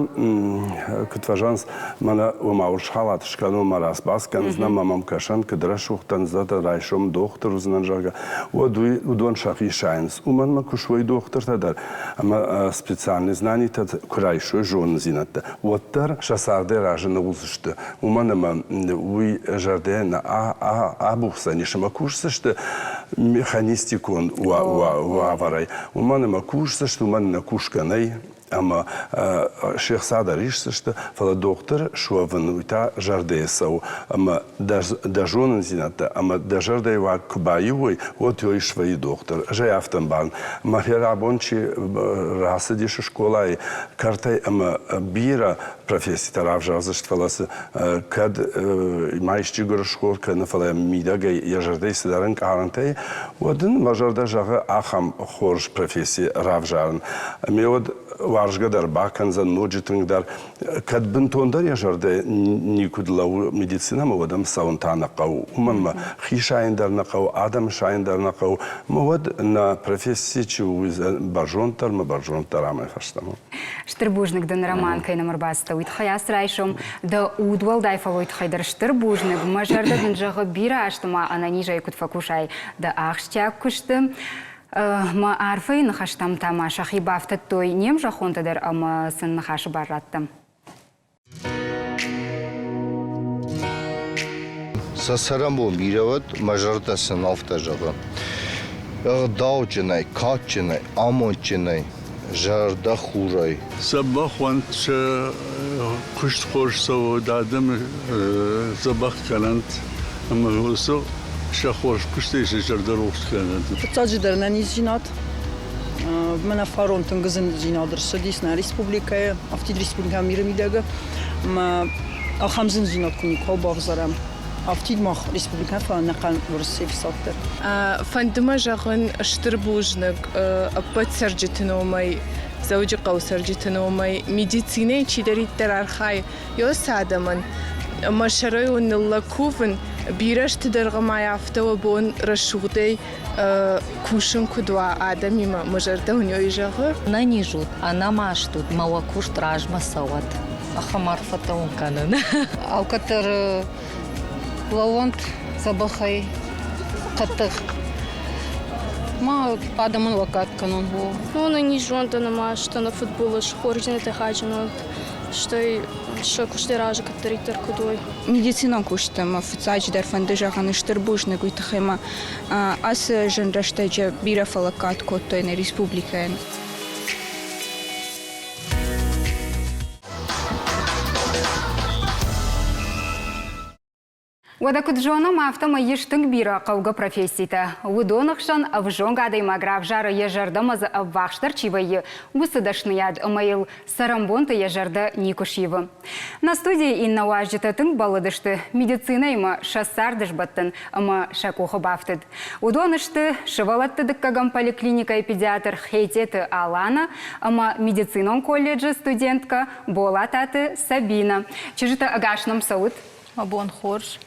куыд фӕзӕгъынц, мӕнӕ ома урс халат скӕнон, мӕ рацбац кӕндзынӕн, мӕ мӕм кӕсӕн, куыд рӕсугъд дӕн, зӕгъгӕ, райсом дохтыр уыдзынӕн, зӕгъгӕ, уӕд уый уыдон сӕхи сайынц. Уымӕн ӕмӕ куы суой дохтыртӕ дӕр ӕмӕ специальный знанитӕ куы райсой зонындзинӕдтӕ, уӕддӕр сӕ цардӕй разы нӕ уыдзысты, уымӕн ӕмӕ уый зӕрдӕ нӕ абухдзӕнис ӕмӕ кусдзысты механистикон уавӕрӕй. Уымӕн ӕмӕ кусдзысты, уымӕн нӕ кусгӕ нӕй, ӕмӕ се хца дӕр исдзысты, фӕлӕ дохтыр суӕвын уый та зӕрдӕйы цӕуы ӕмӕ дӕ зонындзинӕдтӕ ӕмӕ дӕ зӕрдӕйы уаг куы баиу уой, уӕд уый свӕййы дохтыр. Ӕз ӕй афтӕ ӕмбарын. Мӕхи рабон чи рацыдис скъолайы кӕртӕй ӕмӕ бирӕ професситӕ равзардзысты, фӕлӕ цы кӕд ма исчи гуырысхо кӕны, фӕлӕ мидӕгӕй йӕ зӕрдӕйы цыдӕр ӕнкъарӕнтӕй, уӕд ын мӕ зӕрдӕ зӕгъы ахӕм хорз професси равзарын. Ӕмӕ уӕд уарзгӕ дӕр бакӕндзӕн ноджы тынгдӕр. Кӕд бынтондӕр йӕ зӕрдӕ никуыд лӕууы медицинӕмӕ, уӕд ӕм цӕуын та нӕ хъӕуы. Уымӕн ӕмӕ хи сайын дӕр нӕ хъӕуы, адӕмы сайын дӕр нӕ хъӕуы. Ӕмӕ уӕд нӕ професси чи у, уый бӕрзонддӕр ӕмӕ бӕрзонддӕр амӕй фӕстӕмӕ. Стыр бузныг дын, Роман, кӕй нӕм ӕрбацыдтӕ, уый тыххӕй ацы райсом дӕ удуӕлдай фӕллой тыххӕй дӕр стыр бузныг. Мӕ зӕрдӕ дын зӕгъы, бирӕ азты ма ӕнӕнизӕй куыд фӕкусай дӕ ахсджиаг куысты. Мӕ арфӕйы ныхӕстӕм та ма сӕхи бафтыдтой не мзӕххонтӕ дӕр ӕмӕ сын ныхасы бар радтӕм. Сӕ цӕрӕнбон бирӕ уӕд, мӕ зӕрдӕ сын афтӕ зӕгъы. Ӕгъдауджынӕй, кадджынӕй, амондджынӕй, зӕрдӕхурӕй. Дзӕбӕх уӕнт, сӕ куыст хорз цӕуӕд, адӕмы дзӕбӕх кӕнӕнт ӕмӕ уыцы сӕ хорз куыстӕй сӕ зӕрдӕ рухс кӕнӕнт. Фыццаджыдӕр ӕнӕниздзинад. Мӕнӕ фарон тынг зындзинад ӕрцыдис нӕ республикӕйы, афтид республикӕ миры мидӕг. Ӕмӕ ахӕм зындзинад куы никуал бавзарӕм, афтид мах республикӕ, фӕлӕ ӕнӕхъӕн Уӕрӕсейы фсад дӕр. Фӕнды мӕ зӕгъын стыр бузныг ӕппӕт цӕрджыты номӕй, Дзӕуджыхъӕуы цӕрджыты номӕй, медицинӕйы чидӕриддӕр архайы, уыцы адӕмӕн. Мӕ сӕрӕй уын ныллӕг кувын, бирӕ азты дӕргъы ма афтӕ уӕ бон рӕсугъдӕй кусын куыд уа адӕмимӕ, мӕ зӕрдӕ уын ӕй зӕгъы. Ӕнӕниз ут, ӕнӕмаст ут, мӕ уӕ куыст размӕ цӕуӕд. Ахӕм арфӕтӕ уын кӕнын. Алкӕддӕр лӕууӕнт дзӕбӕхӕй, хъӕддых. Ма адӕмӕн лӕггад кӕнон. Ну, ӕнӕниз уӕнт, ӕнӕмаст, ӕнӕфыдбылыз, хорздзинӕдтӕ хайджын уӕнт, стӕй сӕ куыстӕй разы кӕддӕриддӕр куыд уой. Медицинон куысты мӕ фыццаджыдӕр фӕнды зӕгъын стыр бузныг уый тыххӕй ӕмӕ ацы зын рӕстӕджы бирӕ фӕлӕггад кодтой нӕ республикӕйӕн. Уӕдӕ куыд зонӕм, афтӕмӕй ис тынг бирӕ хъӕугӕ професситӕ. Уыдоны хсӕн ӕвзонг адӕймаг равзары йӕ зӕрдӕмӕ дзы ӕввахсдӕр чи вӕййы, уыцы дӕсныйад ӕмӕ йыл цӕрӕнбонты йӕ зӕрдӕ никуы сивы. Нӕ студийы иннӕ уазджытӕ тынг бӕллыдысты медицинӕимӕ сӕ цард сбӕттын ӕмӕ сӕ къухы бафтыд. Уыдон сты сывӕллӕтты дыккӕгӕм поликлиникӕйы педиатр Хететы Алана ӕмӕ медицинон колледжы студенткӕ Болататы Сабинӕ. Чызджытӕ ӕгас нӕм цӕут? Мӕ бон хорз.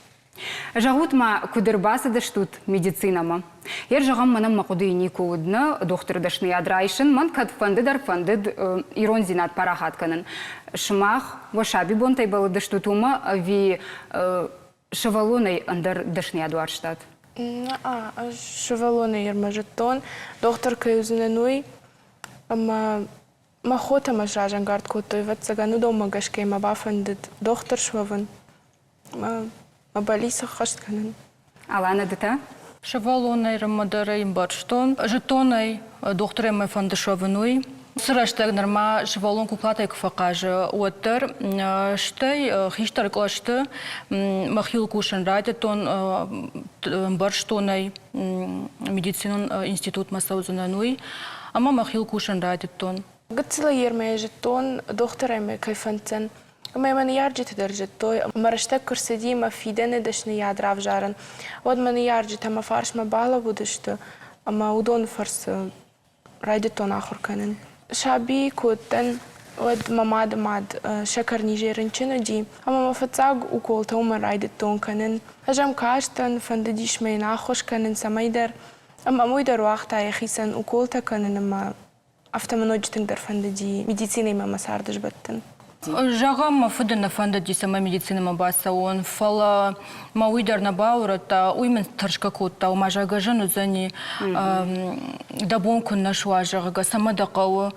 Зӕгъут-ма, куыд ӕрбацыдыстут медицинӕмӕ? Йе зӕгъӕм, мӕнӕн мӕ хъуыдыйы никуы уыд нӕ дохтыры дӕсныйад райсын, мӕн кӕдфӕнды дӕр фӕндыд ирондзинад парахат кӕнын. Сымах уӕ сабибонтӕй бӕллыдыстут уымӕ ӕви сывӕллонӕй ӕндӕр дӕсныйад уарзтат? Ӕз сывӕллонӕй ӕрмӕ зыдтон, дохтыр кӕй уыдзынӕн, уый. Ӕмӕ Мӕ хотӕ мӕ сразӕнгард кодтой, ӕвӕццӕгӕн, уыдонмӕ гӕсгӕ мӕ бафӕндыд дохтыр суӕвын, мӕ бӕллиц ӕххӕст кӕнын. Алана, ды та? Сывӕллонӕй рыммӕ ӕмбӕрстон. Зыдтон ӕй, дохтырӕй мӕ фӕнды суӕвын, уый. Уыцы рӕстӕг нырма сывӕллон куклатӕй куы фӕхъазы, уӕддӕр. Стӕй хистӕр кълӕсты мӕхиуыл кусын райдыдтон, ӕмбӕрстон ӕй, медицинон институтмӕ цӕудзынӕн, уый. Ӕмӕ мӕхиуыл кусын райдыдтон. Гыццылӕй ермӕ зыдтон, дохтырӕй мӕ кӕй фӕнддзӕн. Ӕмӕ мӕ ныййарджытӕ дӕр зыдтой, ӕмӕ рӕстӕг куы рцыди мӕ фидӕны дӕсныйад равзарын, уӕд мӕ ныййарджытӕ мӕ фарсмӕ балӕууыдысты ӕмӕ уыдоны фӕрцы райдыдтон ахуыр кӕнын. Саби куы уыдтӕн, уӕд мӕ мады мад сӕкӕрнизӕй рынчын уыди, ӕмӕ мӕ фыццаг уколтӕ уымӕн райдыдтон кӕнын. Ӕз ӕм кастӕн, фӕндыдис мӕ йын ӕххуыс кӕнын цӕмӕйдӕр, ӕмӕ уый дӕр уагъта йӕхицӕн уколтӕ кӕнын ӕмӕ афтӕ мӕ ноджы тынгдӕр фӕндыди медицинӕимӕ мӕ царды сбӕттын. Зӕгъӕм, мӕ фыды нӕ фӕндыди, цӕмӕй медицинӕмӕ бацӕуон, фӕлӕ мӕ уый дӕр нӕ баурӕдта, уый мын тӕрсгӕ кодта, ома, зӕгъгӕ, зын уыдзӕни, дӕ бон куыннӕ суа, зӕгъгӕ, цӕмӕ дӕ хъӕуы,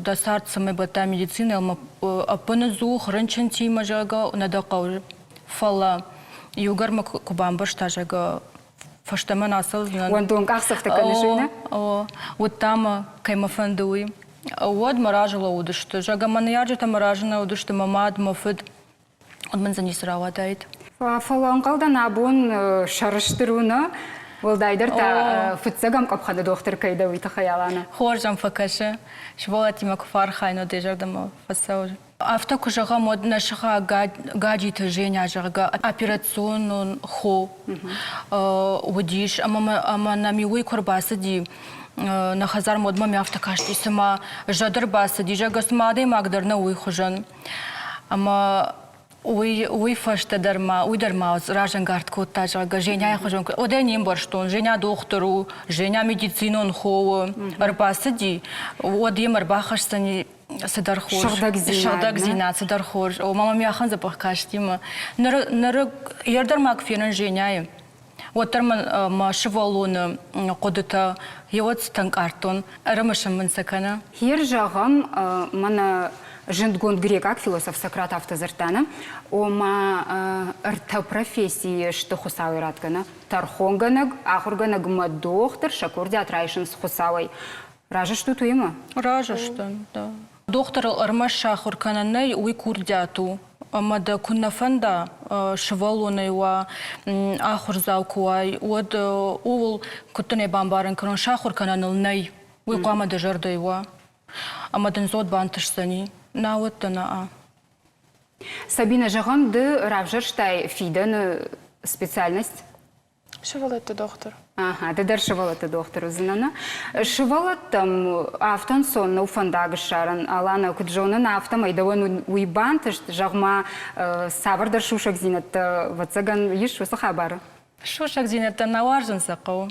дӕ цард цӕмӕй бӕтта медицинӕ ӕмӕ ӕппыныдзух рынчынтимӕ, зӕгъгӕ, нӕ дӕ хъӕуы. Фӕлӕ иугӕр мӕ куы бамбӕрста, зӕгъгӕ, фӕстӕмӕ нӕ ацӕудзынӕн. Уӕндон къахдзӕфтӕ кӕныс, уый нӕ? О, уыдта мӕ, кӕй мӕ фӕнды, уый. Уӕд мӕ разы лӕууыдысты. Зӕгъгӕ, мӕ ныййарджытӕ мӕ разы нӕ уыдысты, мӕ мад, мӕ фыд. Уӕд мын дзы ницы рауадаид. Фӕлӕ ӕнхъӕлдӕн абон сӕрыстыр у, нӕ? Уӕлдайдӕр та фыццӕгӕм къӕпхӕны дохтыр кӕй дӕ, уый тыххӕй, Алана. Хорз ӕм фӕкӕсы. Сывӕллӕттимӕ куы фӕархайын, уӕд йӕ зӕрдӕмӕ фӕцӕуы. Афтӕ куы зӕгъӕм, уӕд нӕ сыхаг Гаджиты Женя, зӕгъгӕ, операционон хо уыдис, ӕмӕ нӕм уый куы ӕрбацыди нӕ хӕдзармӕ, уӕд мӕм афтӕ касти, цыма зӕд ӕрбацыди, зӕгъгӕ, цыма адӕймаг дӕр нӕ уый хуызӕн. Ӕмӕ уый фӕстӕ дӕр ма, уый дӕр ма разӕнгард кодта, зӕгъгӕ, Женяйы хуызӕн. Уӕд ӕй не мбӕрстон, Женя дохтыр у, Женя медицинон хо у. Ӕрбацыди, уӕд йӕм ӕрбахӕсдзӕни цыдӕр хорз. Сыгъдӕгдзинад. Сыгъдӕгдзинад, цыдӕр хорз. О, мама мӕ дзӕбӕх касти мӕ. Ныр, ныр ердӕр ма куы фенын Женяйы, уӕддӕр мын мӕ сывӕллоны хъуыдытӕ еуӕд ӕнкъардтон, ӕрымысын мын сӕ кӕны. Хер зӕгъӕм, мӕнӕ зындгонд грекъаг философ Сократ афтӕ дзырдта, нӕ? Ома ӕртӕ профессийы сты Хуыцауӕй ратгӕ, нӕ? Тӕрхонгӕнӕг, ахуыргӕнӕг ӕмӕ дохтыр сӕ курдиат райсынц Хуыцауӕй. Разы стут уыимӕ? Разы стӕм, да. Дохтырыл ӕрмӕст сахуыр кӕнӕн нӕй, уый курдиат у. Ӕмӕ дӕ куы нӕ фӕнда сывӕллонӕй уа, ахуырдзау куы уай, уӕд ууыл куыд дын ӕй бамбарын кӕнон, сахуыр кӕнӕн ыл нӕй. Уый хъуамӕ дӕ зӕрдӕйы уа. Ӕмӕ дын дзот бантысдзӕни. Науӕд дӕ нӕ. Сабинӕ, зӕгъӕм, ды равзӕрстай фидӕны специальность? Сывӕллӕтты дохтыр. Ага, ды дӕр сывӕллӕтты дохтыр уыдзынӕ, нӕ? Сывӕллӕттӕм афтӕ ӕнцон нӕу фӕндаг ссарын. Алана, куыд зонын, афтӕмӕй дӕуӕн уый бантыст, зӕгъ-ма, цавӕрдӕр сусӕгдзинӕдтӕ, ӕвӕццӕгӕн, ис уыцы хабары? Сусӕгдзинӕдтӕ нӕ уарзын сӕ хъӕуы.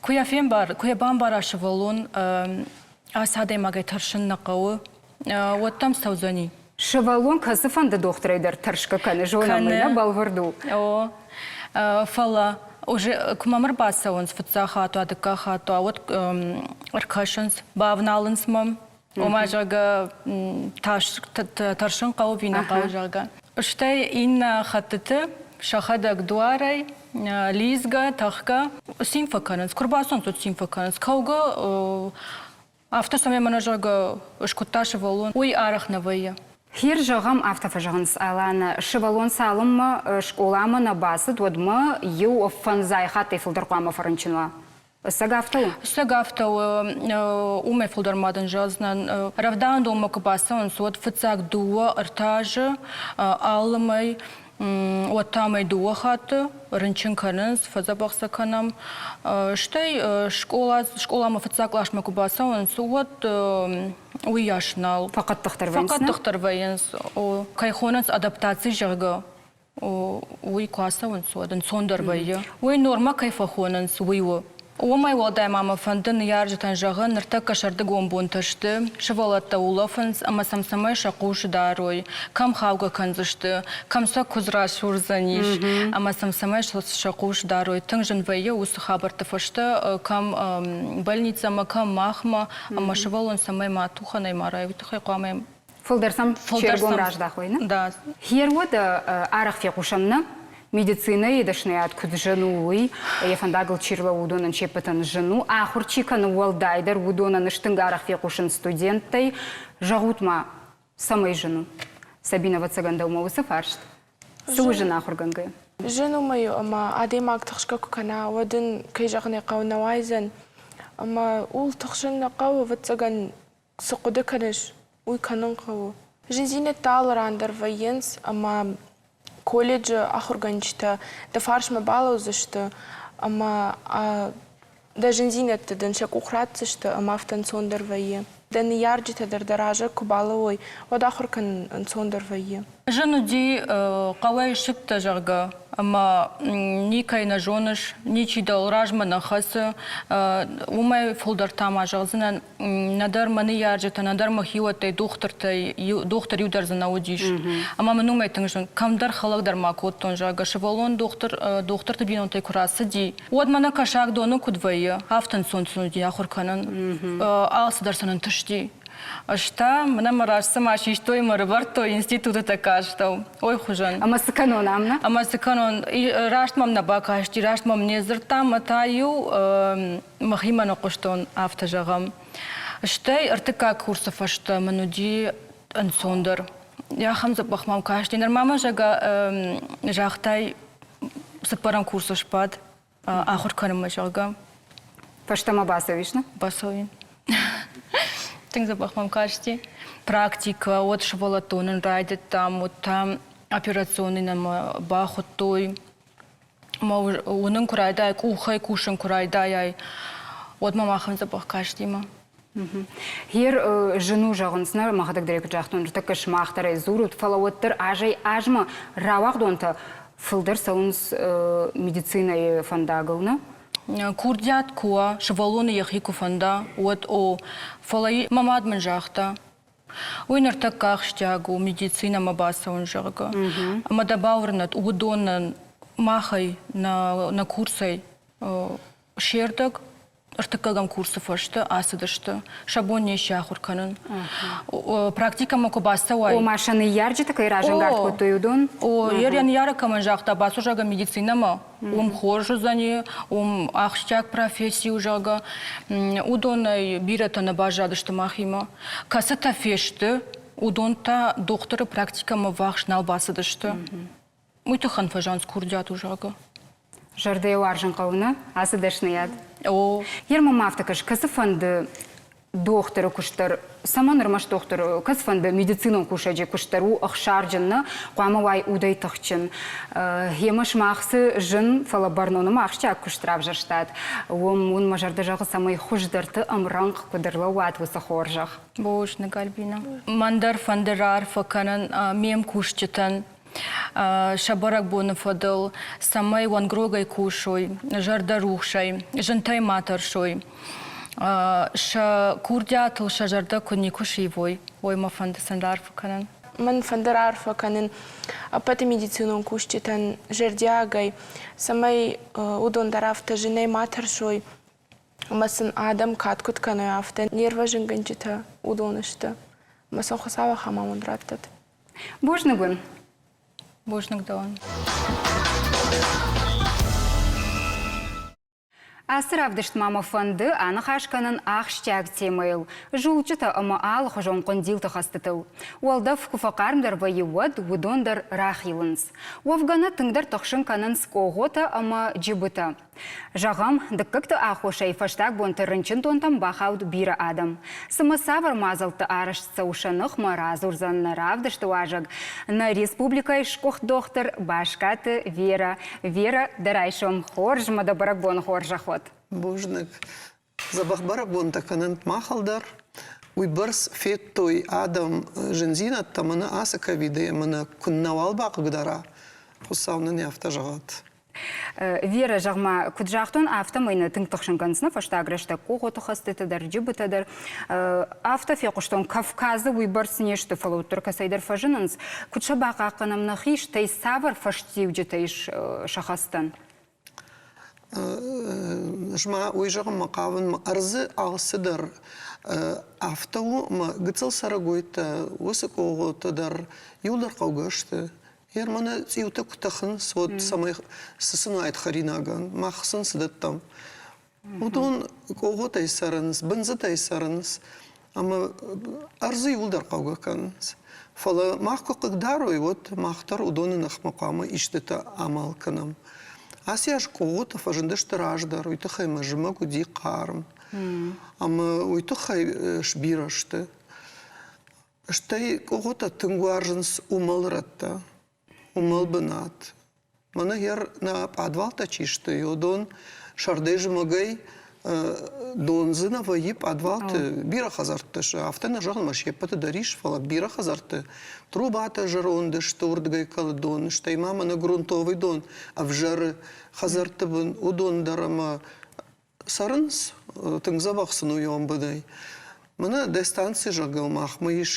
Куы йӕ фембар, куы йӕ бамбара сывӕллон, ацы адӕймагӕй тӕрсын нӕ хъӕуы, уӕд дӕм цӕудзӕни. Сывӕллон кӕцыфӕнды дохтырӕй дӕр тӕрсгӕ кӕны, зонӕм ӕй, нӕ бӕлвырд у. О, фӕлӕ уже куы мӕм ӕрбацӕуынц фыццаг хатт уа, дыккаг хатт уа, уӕд ӕркӕсынц, бавналынц мӕм, ома, зӕгъгӕ, тӕрсын хъӕуы ӕви нӕ хъӕуы, зӕгъгӕ. Стӕй иннӕ хӕттыты сӕхӕдӕг дуарӕй лидзгӕ, тӕхгӕ цин фӕкӕнынц, куы рбацӕуынц, уӕд цин фӕкӕнынц. Кӕугӕ Афтӕ цӕмӕй мӕнӕ, зӕгъгӕ, скуыдта сывӕллон, уый арӕх нӕ вӕййы. Хир, зӕгъӕм, афтӕ фӕзӕгъынц, Алана, сывӕллон цалынмӕ скъоламӕ нӕ бацыд, уӕдмӕ иу фӕндзай хаттӕй фылдӕр хъуамӕ фӕрынчын уа. Ӕцӕг афтӕ у? Ӕцӕг афтӕ у. Уымӕй фылдӕр ма дын зӕгъдзынӕн. Рӕвдауӕндонмӕ куы бацӕуынц, уӕд фыццаг дыууӕ-ӕртӕ азы алы мӕй уӕд та мӕй дыууӕ хатты рынчын кӕнынц, фӕдзӕбӕх сӕ кӕнӕм. Стӕй скъола, скъоламӕ фыццаг къласмӕ куы бацӕуынц, уӕд уыйас нал. Фӕхъӕддыхдӕр вӕййынц? Фӕхъӕддыхдӕр вӕййынц. Кӕй хонынц адаптаци, зӕгъгӕ, уый куы ацӕуынц, уӕд ӕнцондӕр вӕййы. Уый нормӕ кӕй фӕхонынц, уый у. Уымӕй уӕлдай ма мӕ фӕнды ныййарджытӕн зӕгъын, ныртӕккӕ сӕрдыгон бонтӕ сты, сывӕллӕттӕ улӕфынц ӕмӕ сӕм цӕмӕй сӕ хъус дарой, кӕм хаугӕ кӕндзысты, кӕм сӕ куыдз расурдзӕнис, ӕмӕ сӕм цӕмӕй сӕ хъус дарой. Тынг зын вӕййы уыцы хабӕртты фӕстӕ, кӕм больницӕмӕ, кӕм махмӕ, ӕмӕ сывӕллон цӕмӕй ма тухӕнӕй марай, уый тыххӕй хъуамӕ Фылдӕр сӕм се ргом раздахой, нӕ? Да. Хер уӕд арӕх фехъусӕм нӕ, медицинӕйы дӕсныйад куыд зын у, уый, йӕ фӕндагыл чи рлӕууы, уыдонӕн се ппӕтӕн зын у. Ахуыр чи кӕны, уӕлдайдӕр уыдонӕн стынг арӕх фехъусын студенттӕй. Зӕгъут-ма, цӕмӕй зын у? Сабина, ӕвӕццӕгӕн, дӕумӕ уыцы фарст. Цы у зын ахуыргӕнгӕ? Зын уымӕй у, ӕмӕ адӕймаг тыхсгӕ куы кӕна, уӕд ын, кӕй зӕгъын ӕй хъӕуы, нӕ уайдзӕн. Ӕмӕ ууыл тыхсын нӕ хъӕуы, ӕвӕццӕгӕн, цы хъуыды кӕныс, уый кӕнын хъӕуы. Зындзинӕдтӕ алы ран дӕр вӕййынц, ӕмӕ колледжы ахуыргӕнджытӕ дӕ фарсмӕ балӕудзысты ӕмӕ дӕ зындзинӕдты дын сӕ къух ратдзысты ӕмӕ афтӕ ӕнцондӕр вӕййы. Дӕ ныййарджытӕ дӕр дӕ разы куы балӕууой, уӕд ахуыр кӕнын ӕнцондӕр вӕййы. Зын уыди хъӕуӕй ссыдтӕ, зӕгъгӕ, ӕмӕ никӕй нӕ зоныс, ничи дӕу размӕ нӕ хӕцы. Уымӕй фылдӕр та ма зӕгъдзынӕн, нӕдӕр мӕ ныййарджытӕ, нӕдӕр мӕ хиуӕттӕй дохтыртӕй, дохтыр иу дӕр дзы нӕ уыдис. Ӕмӕ мын уымӕй тынг зын. Кӕмдӕр хӕлӕг дӕр ма кодтон, зӕгъгӕ, сывӕллон дохтыр, дохтырты бинонтӕй куы рацыди, уӕд мӕнӕ кӕсагдоны куыд вӕййы, афтӕ ӕнцон сын уыди ахуыр кӕнын. Алцыдӕр сын ӕнтысти. Ӕз та мӕнӕ мӕ раст цыма систой ӕмӕ рывӕрдтой институты тӕккӕ астӕу. Ой хуызӕн. Ӕмӕ цы кӕнон ам, нӕ? Ӕмӕ цы кӕнон? Раст мӕм нӕ бакасти, раст мӕм не дзырдта, ӕмӕ та-иу мӕхимӕ ныхъхъуыстон, афтӕ зӕгъӕм. Стӕй ӕртыккаг курсы фӕстӕ мын уыди ӕнцондӕр. Ахӕм дзӕбӕх мӕм касти. Нырма мӕ, зӕгъгӕ, загътай, цыппӕрӕм курсы сбад, ахуыр кӕнынмӕ, зӕгъгӕ. Фӕстӕмӕ бацӕуис, нӕ? Бацӕуин. Тынг дзӕбӕх мӕм касти. Практикӕ, уӕд сывӕллӕтты уынын райдыдтам, уӕд та операционный нӕм бахуыдтой. Мӕ уынын куы райдайай, къухӕй кусын куы райдайай, уӕд мӕм ахӕм дзӕбӕх касти мӕ. Гьер зын у зӕгъынц, нӕ мӕхӕдӕг дӕр куыд загътон, ныртӕккӕ сымах дӕр ӕй дзурут, фӕлӕ уӕддӕр азӕй-азмӕ рауагъдонтӕ фылдӕр цӕуынц медицинӕйы фӕндагыл, нӕ? Курдиат куы уа, сывӕллоны йӕхи куы фӕнда, уӕд о. Фӕлӕ мӕ мад мын загъта, уый ныртӕккӕ ахсджиаг у медицинӕмӕ бацӕуын, зӕгъгӕ. Ӕмӕ дӕ бауырнӕд, уыдонӕн махӕй, нӕ курсӕй се рдӕг ӕртыккӕгӕм курсы фӕстӕ ацыдысты. Сӕ бон не сси ахуыр кӕнын. Практикӕмӕ куы бацӕуай... Ома сӕ ныййарджыты кӕй разӕнгард кодтой, уыдон? О, йӕ ныййарӕг кӕмӕн загъта, бацу, зӕгъгӕ, медицинӕмӕ, уым хорз уыдзӕни, уым ахсджиаг професси у, зӕгъгӕ. Уыдонӕй бирӕтӕ нӕ баззадысты махимӕ. Кӕцытӕ фесты, уыдон та дохтыры практикӕмӕ ввахс нал бацыдысты. Уый тыххӕн фӕзӕгъынц курдиат у, зӕгъгӕ. Зӕрдӕйы уарзын хъӕуы, нӕ? Ацы дӕсныйад. О. Ермӕ ма афтӕ кӕс, кӕцыфӕнды дохтыры куыст дӕр, цӕмӕн ӕрмӕст дохтыр, кӕцыфӕнды медицинон кусӕджы куыст дӕр у ӕхсарджын, нӕ? Хъуамӕ уай удӕй тыхджын. Гъемӕ сымах цы зын, фӕлӕ бӕрнон ӕмӕ ахсджиаг куыст равзӕрстат, уым уын мӕ зӕрдӕ зӕгъы, цӕмӕй хуыздӕрты ӕмрӕнхъ куыд ӕрлӕууат уыцы хорзӕх. Бузныг, Альбина. Мӕн дӕр фӕнды раарфӕ кӕнын ме мкусджытӕн, сӕ бӕрӕгбоны фӕдыл, цӕмӕй уӕнгрогӕй кусой, зӕрдӕрухсӕй, зынтӕй ма тӕрсой. Сӕ курдиатыл сӕ зӕрдӕ куы никуы сивой, уый мӕ фӕнды сын раарфӕ кӕнын. Мӕн фӕнды раарфӕ кӕнын ӕппӕт медицинон кусджытӕн зӕрдиагӕй, цӕмӕй уыдон дӕр афтӕ зынӕй ма тӕрсой ӕмӕ сын адӕм кад куыд кӕной, афтӕ не рвӕзынгӕнджытӕ уыдон сты. Ӕмӕ сын Хуыцау ахӕм амонд раттӕд. Бузныг уын. Бузныг дӕуӕн. Ацы равдыст ма мӕ фӕнды аныхас кӕнын ахсджиаг темӕйыл зулчъытӕ ӕмӕ алыхуызон хъуындилты хӕстытыл. Уӕлдӕф куы фӕхъармдӕр вӕййы, уӕд уыдон дӕр рахилынц. Уӕвгӕ нӕ тынгдӕр тыхсын кӕнынц къогъотӕ ӕмӕ джыбытӕ. Зӕгъӕм, дыккӕгты аххосӕй фӕстаг бонты рынчындонтӕм бахауд бирӕ адӕм. Цымӕ цавӕр мадзӕлттӕ арӕзт цӕуы сӕ ныхмӕ, радзурдзӕн нӕ равдысты уазӕг, нӕ республикӕйы сгуыхт дохтыр Баскаты Верӕ. Верӕ, дӕ райсом хорз мӕ дӕ бӕрӕгбоны хорзӕх уӕд! Бузныг. Дзӕбӕх бӕрӕгбонтӕ кӕнӕнт махыл дӕр. Уыйбӕрц федтой адӕм зындзинӕдтӕ мӕнӕ ацы ковидӕй ӕмӕ нӕ куыннӕуал бахъыгдара, Хуыцау нын афтӕ зӕгъӕд. Верӕ, зӕгъ-ма, куыд загътон, афтӕмӕй нӕ тынг тыхсын кӕнынц нӕ фӕстаг рӕстӕг къогъоты хӕстытӕ дӕр, джыбытӕ дӕр. Афтӕ фехъуыстон, Кавказы уыйбӕрц не сты, фӕлӕ уӕддӕр кӕцӕйдӕр фӕзынынц. Куыд сӕ бахъахъхъӕнӕм нӕхи, стӕй цавӕр фӕстиуджытӕ ис сӕ хӕстӕн? Ӕз ма уый зӕгъынмӕ хъавын, ӕрдзы алцыдӕр афтӕ у, ӕмӕ гыццыл цӕрӕгойтӕ, уыцы къогъотӕ дӕр иуылдӕр хъӕугӕ сты. Германы цъиутӕ куы тӕхынц, уӕд цӕмӕй цы сын уаид хӕринагӕн, мах сын цы дӕттӕм? Уыдон къогъотӕй цӕрынц, бындзытӕй цӕрынц ӕмӕ ӕрдзы иуылдӕр хъӕугӕ кӕнынц. Фӕлӕ мах куы хъыгдарой, уӕд мах дӕр уыдоны ныхмӕ хъуамӕ истытӕ амал кӕнӕм. Ацы аз къогъотӕ фӕзындысты раздӕр, уый тыххӕй мӕ зымӕг уыди хъарм. Ӕмӕ уый тыххӕй сбирӕ сты. Стӕй къогъотӕ тынг уарзынц уымӕл рӕттӕ, уымӕл бынат. Мӕнӕ гъер нӕ пъадвалтӕ чи сты, уыдон сӕрдӕй-зымӕгӕй дон дзы нӕ вӕййы пъадвалты бирӕ хӕдзӕртты сӕ афтӕ нӕ зӕгъын мӕ се ппӕты дӕр ис, фӕлӕ бирӕ хӕдзӕртты трубатӕ зӕронд сты, уырдыгӕй кӕлы дон, стӕй ма мӕнӕ грунтовый дон ӕвзӕры хӕдзӕртты бын, уыдон дӕр ӕмӕ цӕрынц, тынг дзӕбӕх сын у ӕмбыдӕй. Мӕнӕ дӕ станци, зӕгъгӕ, махмӕ ис,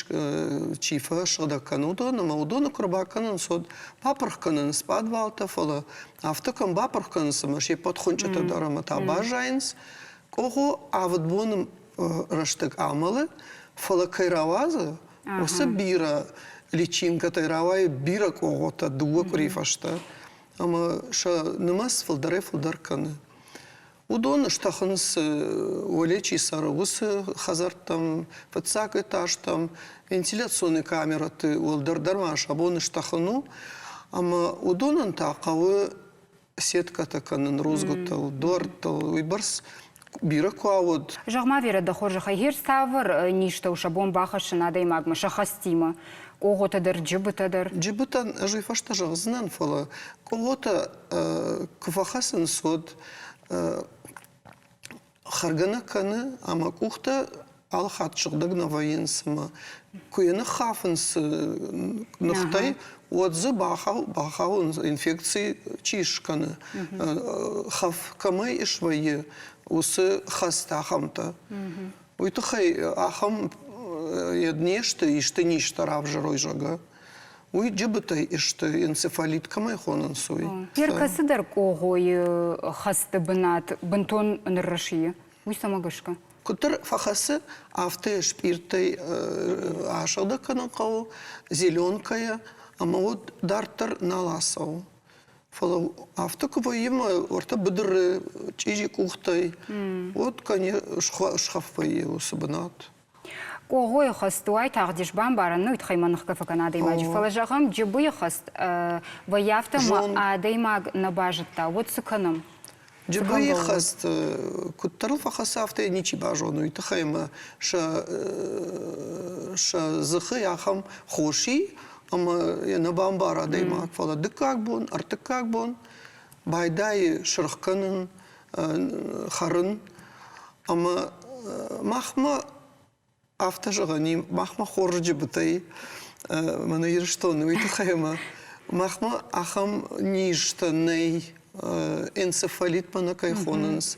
чи фӕсыгъдӕг кӕны уыдон, ӕмӕ уыдоны куы ӕрбакӕнынц, уӕд бапырх кӕнынц пъадвалтӕ, фӕлӕ афтӕ кӕм бапырх кӕнынц, ӕмӕ се ппӕт хуынчъытӕ дӕр ӕмӕ та баззайынц. Къохо авд боны рӕстӕг амӕлы, фӕлӕ кӕй рауадзы, уыцы бирӕ личинкӕтӕй рауайы бирӕ къогъотӕ дыууӕ къуыри фӕстӕ, ӕмӕ сӕ нымӕц фылдӕрӕй-фылдӕр кӕны. Уыдон стӕхынц, уӕле чи цӕры, уыцы хӕдзӕрттӕм, фыццаг этажтӕм, вентиляционный камерӕты уӕлдӕр дӕр ма сӕ бон стӕхын у. Ӕмӕ уыдонӕн та хъӕуы сеткӕтӕ кӕнын рудзгуытыл, дуӕрттыл, уыйбӕрц бирӕ куы ауд. Зӕгъ-ма, Верӕ, дӕ хорзӕхӕй, гъер цавӕр низтӕ у сӕ бон бахӕссын адӕймагмӕ сӕ хӕстимӕ? Къогъотӕ дӕр, джыбытӕ дӕр? Джыбытӕн ӕз уый фӕстӕ зӕгъдзынӕн, фӕлӕ къогъотӕ куы фӕхӕцынц, уӕд хӕргӕ нӕ кӕны ӕмӕ къухтӕ алы хатт сыгъдӕг нӕ вӕййынц ӕмӕ куы йӕ ныххафынц ныхтӕй, уӕд дзы бахауынц инфекци чи скӕны, хӕф кӕмӕй свӕййы, уыцы хӕцтӕ ахӕмтӕ. Уый тыххӕй ахӕм йед не сты, исты низтӕ равзӕрой, зӕгъгӕ. Уый джыбытӕй сты, энцефалит кӕмӕй хонынц, уый. Йе ркӕцыдӕр къогъойы хӕсты бынат бынтон ныррысийы. Уый цӕмӕ гӕсгӕ? Куыддӕр фӕхӕцы, афтӕ спъирттӕй асыгъдӕг кӕнын хъӕуы, зеленкӕйӕ, ӕмӕ уӕд дарддӕр нал ацӕуы. Фӕлӕ афтӕ куы вӕййы мӕ уӕртӕ быдыры чъизи къухтӕй, уӕд, конечно, схӕф вӕййы уыцы бынат. Къогъойы хӕст уайтагъд ис бамбарӕн, ну, тыххӕй мӕ ныхгӕ фӕкӕн адӕймаджы. Фӕлӕ зӕгъӕм, джыбыйы хӕст вӕййы афтӕ, ӕмӕ адӕймаг нӕ базыдта, уӕд цы кӕнӕм? Джыбыйы хӕст куыддӕр ыл фӕхӕцы, афтӕ йӕ ничи базоны, уый тыххӕй ӕмӕ сӕ сӕ дзыхы ахӕм хос и, ӕмӕ йӕ нӕ бамбары адӕймаг. Фӕлӕ дыккаг бон, ӕртыккаг бон байдайы сырх кӕнын, хӕрын. Ӕмӕ махмӕ афтӕ зӕгъӕн и, махмӕ хорз джыбытӕй мӕнӕ Ирыстоны уый тыххӕй ӕмӕ махмӕ ахӕм низтӕ нӕй, энцефалит мӕнӕ кӕй хонынц,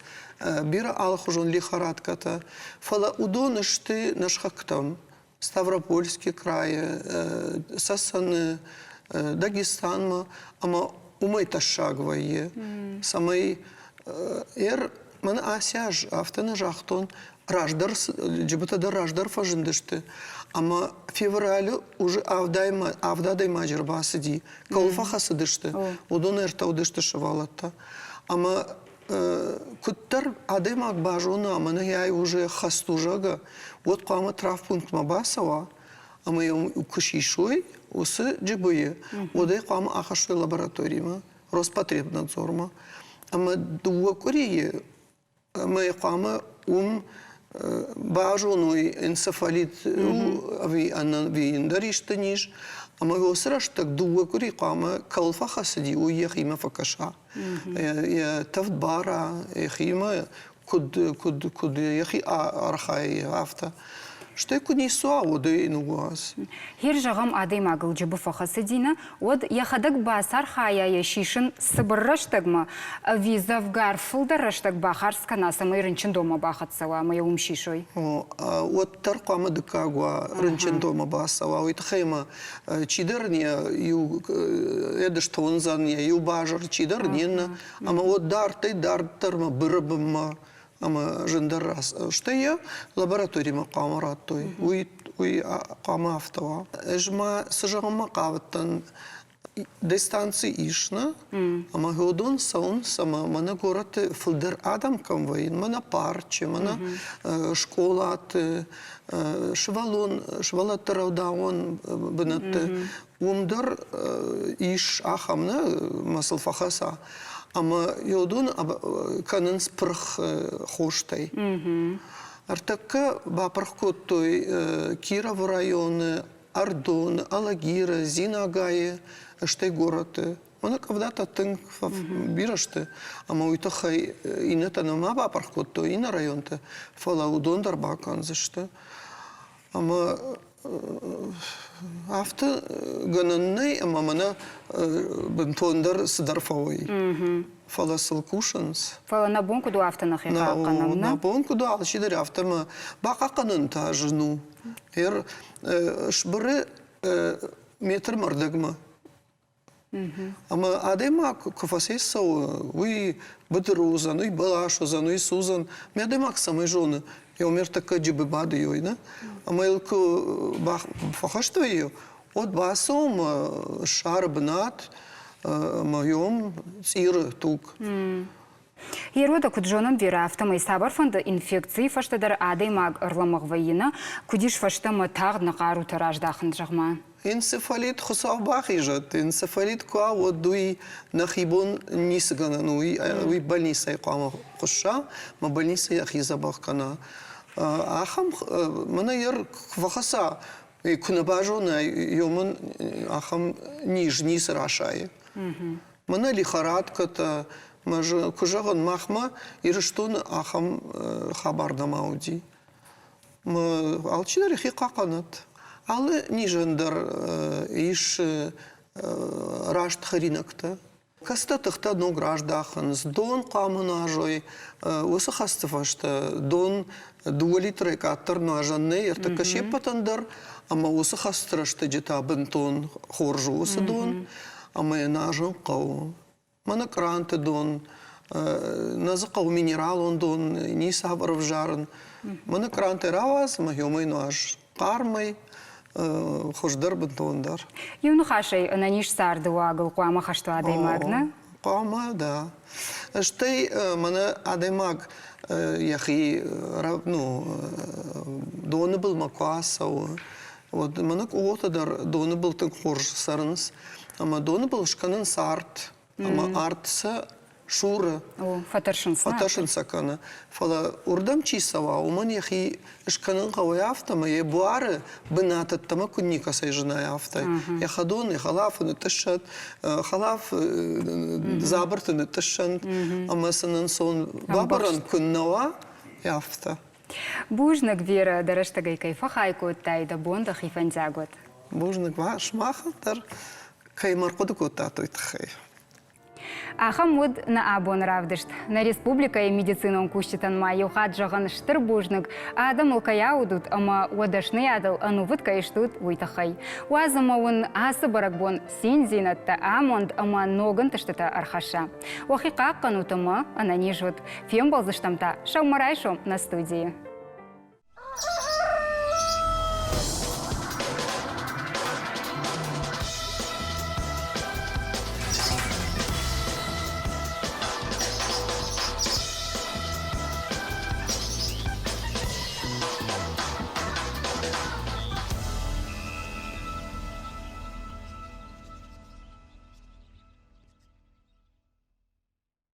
бирӕ алыхуызон лихорадкӕтӕ, фӕлӕ уыдон сты нӕ сыхӕгтӕм Ставропольский крайы, Цӕцӕны, Дагестанмӕ ӕмӕ уымӕй тӕссаг вӕййы, цӕмӕй ӕр мӕнӕ ацы аз афтӕ нӕ загътон, раздӕр джыбытӕ дӕр раздӕр фӕзындысты ӕмӕ февралы уже авд адӕймаджы ӕрбацыди, кӕуыл фӕхӕцыдысты, уыдон ӕртӕ уыдысты сывӕллӕттӕ. Ӕмӕ куыддӕр адӕймаг базона ӕмӕ нӕй уже хӕстузӕгӕ, уӕд хъуамӕ травмпунктмӕ бацӕуа ӕмӕ йӕм куы сисой уыцы джыбыйы, уӕд ӕй хъуамӕ ахӕссой лабораторимӕ, Роспотребнадзормӕ. Ӕмӕ дыууӕ къуырийы ӕмӕ йӕ хъуамӕ уым базоной энцефалит ӕви ӕви ӕндӕр исты низ. Ӕмӕ уыцы рӕстӕг дыууӕ къуыри хъуамӕ кӕуыл фӕхӕцыди, уый йӕхимӕ фӕкӕса. Йӕ тӕвд бара, йӕхимӕ куыд, куыд, куыд йӕхи архайы, афтӕ. Стӕй куы ницы уа, уӕд ӕй ныууадз. Хер зӕгъӕм, адӕймагыл джыбы фӕхӕцыди нӕ, уӕд йӕхӕдӕг бацархайа йӕ сисын цыбыр рӕстӕгмӕ ӕви дзӕвгар фылдӕр рӕстӕг бахардз кӕна, цӕмӕй рынчындонмӕ бахӕццӕ уа ӕмӕ йӕ уым сисой? Уӕддӕр хъуамӕ дыккаг уа, рынчындонмӕ бацӕуа. Уый тыххӕй ӕмӕ чидӕр ын йӕ иу ӕдыс тондзӕн, йӕ иу базыр, чидӕр ын иннӕ. Ӕмӕ уӕд дарддӕй дарддӕрмӕ быры бынмӕ ӕмӕ зындӕр стӕй йӕ лабораторимӕ хъуамӕ радтой. Уый, уый хъуамӕ афтӕ уа. Ӕз ма цы зӕгъынмӕ хъавыдтӕн, дистанци ис нӕ, ӕмӕ уыдон цӕуынц ӕмӕ мӕнӕ горӕты фылдӕр адӕм кӕм вӕййы, мӕнӕ парчы, мӕнӕ скъолаты, сывӕллон, сывӕллӕтты рӕвдауӕн бынӕтты, уым дӕр ис ахӕм нӕ, мӕ сыл фӕхӕца. Ӕмӕ уыдон кӕнынц пырх хостӕй. Ӕртӕккӕ бапырх кодтой Кировы районы, Ӕрдоны, Алагиры, Зинагайы, стӕй горӕты. Мӕнӕ къӕвдатӕ тынг бирӕ сты, ӕмӕ уый тыххӕй иннӕтӕ нӕма бапырх кодтой иннӕ районты, фӕлӕ уыдон дӕр бакӕндзысты. Ӕмӕ афтӕ гӕнӕн нӕй, ӕмӕ мӕнӕ бынтондӕр цыдӕр фӕуой. Фӕлӕ сыл кусынц. Фӕлӕ нӕ бон куыд у афтӕ нӕхи хъахъхъӕнӕм? Нӕ бон куыд у алчидӕр афтӕ ма бахъахъхъӕнын та зын у. Сбыры метрмӕ рдӕгмӕ. Ӕмӕ адӕймаг куы фӕцӕйцӕуы, уый быдыр уыдзӕн, уый бӕлас уыдзӕн, уый судзӕн. Ме адӕймаг цӕмӕй зоны, еу ме ртӕккӕ джыбы бады ёй, нӕ? Ӕмӕ йыл куы фӕхӕст вӕййы, уӕд бацӕуы ӕмӕ ссары бынат ӕмӕ йом цъиры туг. Ерода куыд зонӕм, Верӕ, афтӕмӕй цавӕрфӕнды инфекцийы фӕстӕ дӕр адӕймаг ӕрлӕмӕгъ вӕййы, нӕ? Куыд ис фӕстӕмӕ тагъд нӕ хъарутӕ раздахын, зӕгъ-ма? Энцефалит Хуыцау бахизӕд. Энцефалит куы уа, уӕд уый нӕхи бон ницы гӕнӕн у. Уый больницӕйы хъуамӕ хуысса, мӕ больницӕйы йӕхи дзӕбӕх кӕна. Ахӕм мӕнӕ йӕ куы фӕхӕца, куы нӕ базона, ёмӕн ахӕм низ ницы расайы. Мӕнӕ лихорадкӕтӕ, куы зӕгъын, махмӕ Ирыстоны ахӕм хабар нӕма уыди. Алчидӕр йӕхи хъахъхъӕнӕд. Алы низӕн дӕр ис раст хӕринӕгтӕ. Кӕцытӕ тыхтӕ ног раздахынц, дон хъуамӕ нуазой. Уыцы хӕсты фӕстӕ дон дыууӕ литрӕй къаддӕр нуазӕн нӕй, ӕртӕккӕ се ппӕтӕн дӕр, ӕмӕ уыцы хӕсты рӕстӕджы та бынтон хорз у уыцы дон, ӕмӕ йӕ нуазын хъӕуы. Мӕнӕ къранты дон, нӕ дзы хъӕуы минералон дон, ницавӕр ӕвзарын. Мӕнӕ кърантӕй рауадз ӕмӕ уымӕй нуаз хъармӕй, хуыздӕр бынтондӕр. Иу ныхасӕй, ӕнӕниз царды уагыл хъуамӕ хӕст уа адӕймаг, нӕ? Хъуамӕ, да. Стӕй мӕнӕ адӕймаг йӕхи ну, доны былмӕ куы ацӕуы, уӕд мӕнӕ къулотӕ дӕр доны был тынг хорз цӕрынц. Ӕмӕ доны был скӕнынц арт. Ӕмӕ арт сӕ суры. Фӕтӕрсынц. Фӕтӕрсын сӕ кӕны. Фӕлӕ уырдӕм чи цӕуа, уымӕн йӕхи скӕнын хъӕуы афтӕ, ӕмӕ йӕ буары бынат ӕддӕмӕ куыд никӕцӕй зынай, афтӕ. Йӕ хӕдон, йӕ хӕлафы нытътъыссӕд, хӕлаф дзабырты нытътъыссӕнт, ӕмӕ сын ӕнцон бабарӕн куыннӕ уа, афтӕ. Бузныг, Верӕ, дӕ рӕстӕгӕй кӕй фӕхай кодтай, дӕ бон дӕхи фӕндиаг уӕд. Бузныг сымахӕн дӕр, кӕй мӕ ӕрхъуыды кодтат, уый тыххӕй. Ахӕм уыд нӕ абоны равдыст. Нӕ республикӕйы медицинон кусджытӕн ма иу хатт зӕгъын стыр бузныг, адӕмыл кӕй аудут ӕмӕ уӕ дӕсныйадыл ӕнувыд кӕй стут, уый тыххӕй. Уадз ӕмӕ уын ацы бӕрӕгбон циндзинӕдтӕ, амонд ӕмӕ ног ӕнтыстытӕ ӕрхӕсса. Уӕхи хъахъхъӕнут ӕмӕ ӕнӕниз ут. Фембӕлдзыстӕм та сӕумӕрайсом нӕ студийы.